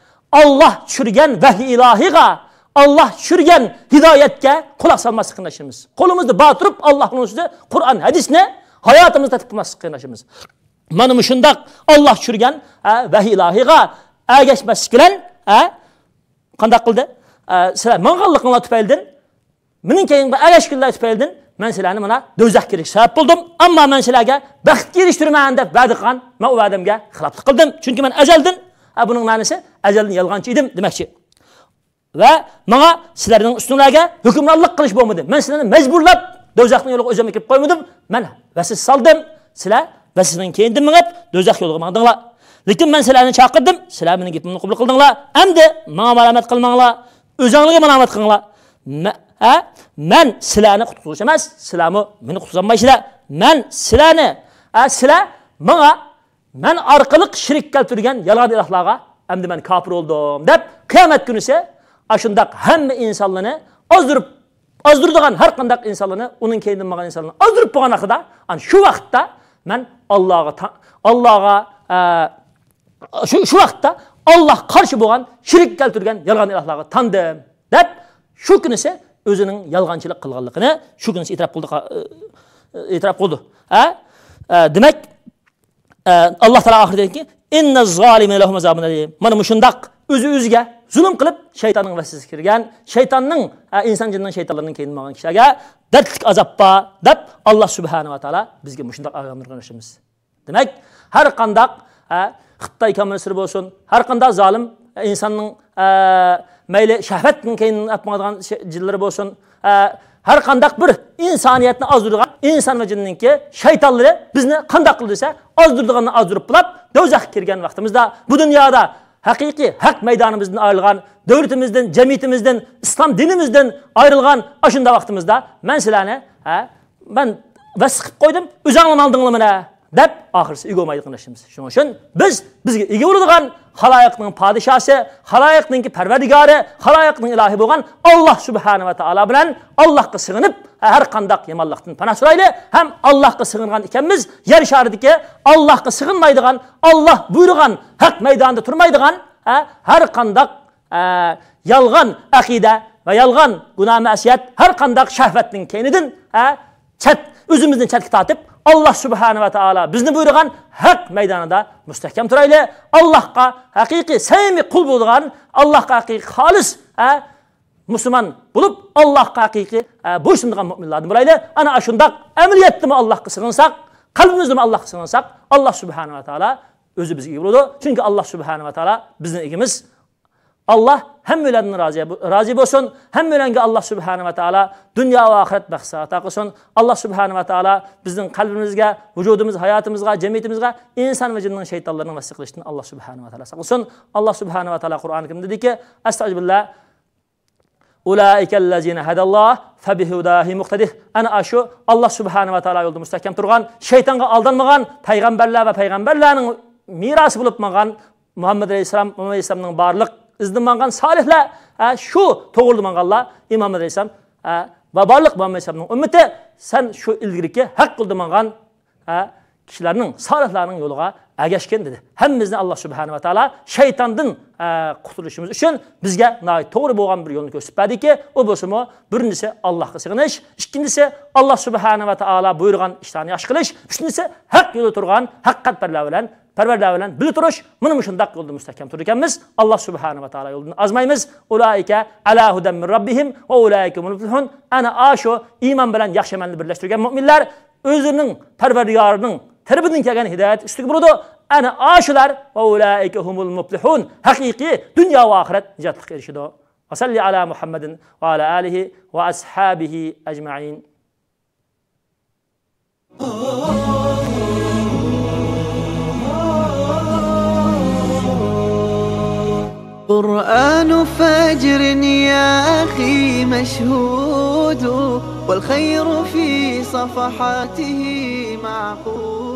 ئاللا چۈشۈرگەن ۋەھىي ئىلاھىغا، ئاللا چۈشۈرگەن ھىدايەتكە قۇلاق سالماسلىق، قېرىنداشلىرىمىز. قولىمىزدا بار تۇرۇپ، ئاللانىڭ سۆزى، قۇرئان، ھەدىسنى ھاياتىمىزدا تەتبىق قىلماسلىق، قېرىنداشلىرىمىز. مانا مۇشۇنداق ئاللا چۈشۈرگەن، ھە، ۋەھىي ئىلاھىغا ئەگەشمەسلىك بىلەن، ھە، قانداق قىلدى؟ ئە، سىلەر ماڭغانلىقىڭلار تۈپەيلىدىن، مېنىڭ كەينىمگە ئەگەشكىنىلەر تۈپەيلىدىن مەن سىلەرنى مانا دوزاخقا كىرىشكە سەۋەب بولدۇم. ئەمما مەن سىلەرگە بەختكە ئېرىشتۈرىمەن دەپ ۋەدە قىلغان، مەن ئۇ ۋەدەمگە خىلاپلىق قىلدىم. چۈنكى مەن ئەزەلدىن، ھە، بۇنىڭ مەنىسى ئەزەلدىن يالغانچى ئىدىم دېمەكچى. ۋە ماڭا سىلەرنىڭ ئۈستۈڭلارگە ھۆكۈمرانلىق قىلىش بولمىدى. مەن سىلەرنى مەجبۇرلاپ دوزاخنىڭ يولىغا ئۆزۈم ئېكىپ قويمىدىم. مەن ۋەسۋەسە سالدىم. سىلەر ۋەسۋەسىنىڭ كەينىدىن مېڭىپ دوزاخ يولىغا ماڭدىڭلار. لېكىن مەن سىلەرنى چاقىردىم. سىلەر مېنىڭ گېپىمنى قوبۇل قىلدىڭلار. ئەمدى ماڭا مالامەت قىلماڭلار. ئۆزۈڭلارغا مالامەت قىلىڭلار. مە-، ھە؟ مەن سىلەرنى قۇتقۇزغۇچى ئەمەس، سىلەرمۇ مېنى قۇتقۇزالمايسىلەر. مەن سىلەرنى، ھە، سىلەر ماڭا مەن ئارقىلىق شېرىك كەلتۈرگەن يالغان ئىلاھلارغا ئەمدى مەن كاپىر بولدۇم دەپ، قىيامەت كۈنىسى ئاشۇنداق ھەممە ئىنسانلارنى ئازدۇرۇپ، ئازدۇرىدىغان ھەر قانداق ئىنسانلارنى، ئۇنىڭ كەينىدىن ماڭغان ئىنسانلارنى ئازدۇرۇپ بولغان ھەققىدە، ئەنە شۇ ۋاقىتتا مەن ئاللاغا تا-، ئاللاغا، ئە، شۇ، شۇ ۋاقىتتا ئاللاغا قارشى بولغان، شېرىك كەلتۈرگەن يالغان ئىلاھلارغا تاندىم دەپ، شۇ كۈنىسى ئۆزىنىڭ يالغانچىلىق قىلغانلىقىنى شۇ كۈنىسى ئېتىراپ قىلدى، ئە، ئېتىراپ قىلدى. ھە؟ ئە، دېمەك، ئە، ئاللا تائالا ئاخىرىدا دېدىكى، «ئىننەز زالىمىنە لەھۇم ئازابۇن ئەلىم.» مانا مۇشۇنداق ئۆزى ئۆزىگە زۇلۇم قىلىپ، شەيتاننىڭ ۋەسۋەسىسىگە كىرگەن، شەيتاننىڭ، ئە، ئىنسان جىننىڭ شەيتانلىرىنىڭ كەينىدىن ماڭغان كىشىلەرگە دەردلىك ئازاب بار دەپ، ئاللا سۇبھانەھۇ ۋە تائالا بىزگە مۇشۇنداق ئاگاھلاندۇرغان ئوخشايمىز. دېمەك، ھەر قانداق، ئە، خىتاي كوممۇنىستلىرى بولسۇن، ھەر قانداق زالىم، ئە، ئىنساننىڭ، ئە، مەيلى شەھۋەتنىڭ كەينىدىن ئېلىپ ماڭىدىغان شە-، جىنلىرى بولسۇن، ئە، ھەر قانداق بىر ئىنسانىيەتنى ئازدۇرىدىغان ئىنسان ۋە جىننىڭكى شەيتانلىرى بىزنى قانداق قىلىدۇ دېسە، ئازدۇرىدىغاننى ئازدۇرۇپ بولاپ، دوزاخقا كىرگەن ۋاقتىمىزدا، بۇ دۇنيادا ھەقىقىي ھەق مەيدانىمىزدىن ئايرىلغان، دۆلىتىمىزدىن، جەمئىيىتىمىزدىن، ئىسلام دىنىمىزدىن ئايرىلغان ئاشۇنداق ۋاقتىمىزدا، مەن سىلەرنى، ھە، مەن ۋەسۋەسە قىلىپ قويدۇم، ئۆزۈڭلار ماڭدىڭلارمىنە دەپ، ئاخىرسى ئىگە بولمايدىغان ئىشىمىز. شۇنىڭ ئۈچۈن بىز، بىزگە ئىگە بولىدىغان خالايىقنىڭ پادىشاسى، خالايىقنىڭكى پەرۋەردىگارى، خالايىقنىڭ ئىلاھى بولغان ئاللا سۇبھانە ۋە تائالا بىلەن ئاللاھقا سىغىنىپ، ھەر قانداق يامانلىقتىن پاناھ سورايلى. ھەم ئاللاھقا سىغىنغان ئىكەنمىز، يەر شارىدىكى ئاللاھقا سىغىنمايدىغان، ئاللاھ بۇيرۇغان ھەق مەيدانىدا تۇرمايدىغان، ھە، ھەر قانداق ئە، يالغان ئەقىدە ۋە يالغان گۇناھ مەسىيەت، ھەر قانداق شەھۋەتنىڭ كەينىدىن، ئە، چەت، ئۆزىمىزنى چەتكە تارتىپ، ئاللا سۇبھانە ۋە تائالا بىزنى بۇيرۇغان ھەق مەيدانىدا مۇستەھكەم تۇرايلى. ئاللاھقا ھەقىقىي سەمىمىي قۇل بولىدىغان، ئاللاھقا ھەقىقىي خالىس، ئە، مۇسۇلمان بولۇپ، ئاللاھقا ھەقىقىي، ئە، بويسۇنىدىغان مۆمىنلاردىن بولايلى. ئانا ئاشۇنداق ئەمەلىيەتتىمۇ ئاللاھقا سىغىنساق، قەلبىمىزدىمۇ ئاللاھقا سىغىنساق، ئاللا سۇبھانە ۋە تائالا ئۆزى بىزگە ئىگە بولىدۇ. چۈنكى ئاللا سۇبھانە ۋە تائالا بىزنىڭ ئىگىمىز. ئاللا ھەممىلەردىن رازى، رازى بولسۇن. ھەممىلەرگە ئاللا سۇبھانە ۋە تائالا دۇنيا ۋە ئاخىرەت بەخت ئاتا قىلسۇن. ئاللا سۇبھانە ۋە تائالا بىزنىڭ قەلبىمىزگە، ۋۇجۇدىمىز، ھاياتىمىزغا، جەمئىيىتىمىزگە ئىنسان ۋە جىننىڭ شەيتانلىرىنىڭ ۋەسۋەسە قىلىشىدىن ئاللا سۇبھانە ۋە تائالا ساقلىسۇن. ئاللا سۇبھانە ۋە تائالا قۇرئانى كەرىمدە دېدىكى، ئەستەئۇزۇبىللا، «ئۇلائىكەللەزىنە ھەدەللاھ فەبىھۇداھۇ مۇقتەدىھ.» ئەنە ئاشۇ ئاللا سۇبھانە ۋە تائالا يولىدا مۇستەھكەم تۇرغان، شەيتانغا ئالدانمىغان پەيغەمبەرلەر ۋە پەيغەمبەرلەرنىڭ مىراسى بولۇپ ماڭغان مۇھەممەد ئەلەيھىسسالام، مۇھەممەد ئەلەيھىسسالامنىڭ بارلىق ئىزىدىن ماڭغان سالىھلار، ئە، شۇ توغرىدا ماڭغانلار، ئىمام ئەلەيھىسسالام، ئە، ۋە بارلىق مۇھەممەد ئەلەيھىسسالامنىڭ ئۈممىتى، سەن شۇ ئىلگىرىكى ھەق يولدا ماڭغان، ئە، كىشىلەرنىڭ، سالىھلارنىڭ يولىغا ئەگەشكىن دېدى. ھەممىمىزنى ئاللا سۇبھانە ۋە تائالا شەيتاندىن، ئە، قۇتۇلۇشىمىز ئۈچۈن بىزگە ناھايىتى توغرا بولغان بىر يولنى كۆرسىتىپ بەردىكى، ئۇ بولسىمۇ بىرىنچىسى ئاللاھقا سىغىنىش، ئىككىنچىسى ئاللا سۇبھانە ۋە تائالا بۇيرۇغان ئىشلارنى ياخشى قىلىش، ئۈچىنچىسى ھەق يولدا تۇرغان ھەقىقەتپەرلەر بىلەن، پەرۋەردىگار بىلەن بىللە تۇرۇش. مانا مۇشۇنداق يولدا مۇستەھكەم تۇرىدىكەنمىز. ئاللا سۇبھانە ۋە تائالا يولىدىن ئازمايمىز. «ئۇلائىكە ئەلا ھۇدەن مىن رەببىھىم ۋە ئۇلائىكە ھۇمۇل مۇفلىھۇن.» ئەنە ئاشۇ ئىمان بىلەن ياخشى ئەمەلنى بىرلەشتۈرگەن مۆمىنلەر ئۆزىنىڭ پەرۋەردىگارىنىڭ تەرىپىدىن كەلگەن ھىدايەت ئۈستىگە بولىدۇ. ئەنە ئاشۇلار، «ۋە ئۇلائىكە ھۇمۇل مۇپلىھۇن»، ھەقىقىي دۇنيا ۋە ئاخىرەت نىجاتلىققا ئېرىشىدۇ. ۋە سەللى ئەلا مۇھەممەدىن ۋە ئەلا ئالىھى ۋە ئەسھابىھى ئەجمەئىن. قرآن فجر يا أخي مشهود، والخير في صفحاته معقود.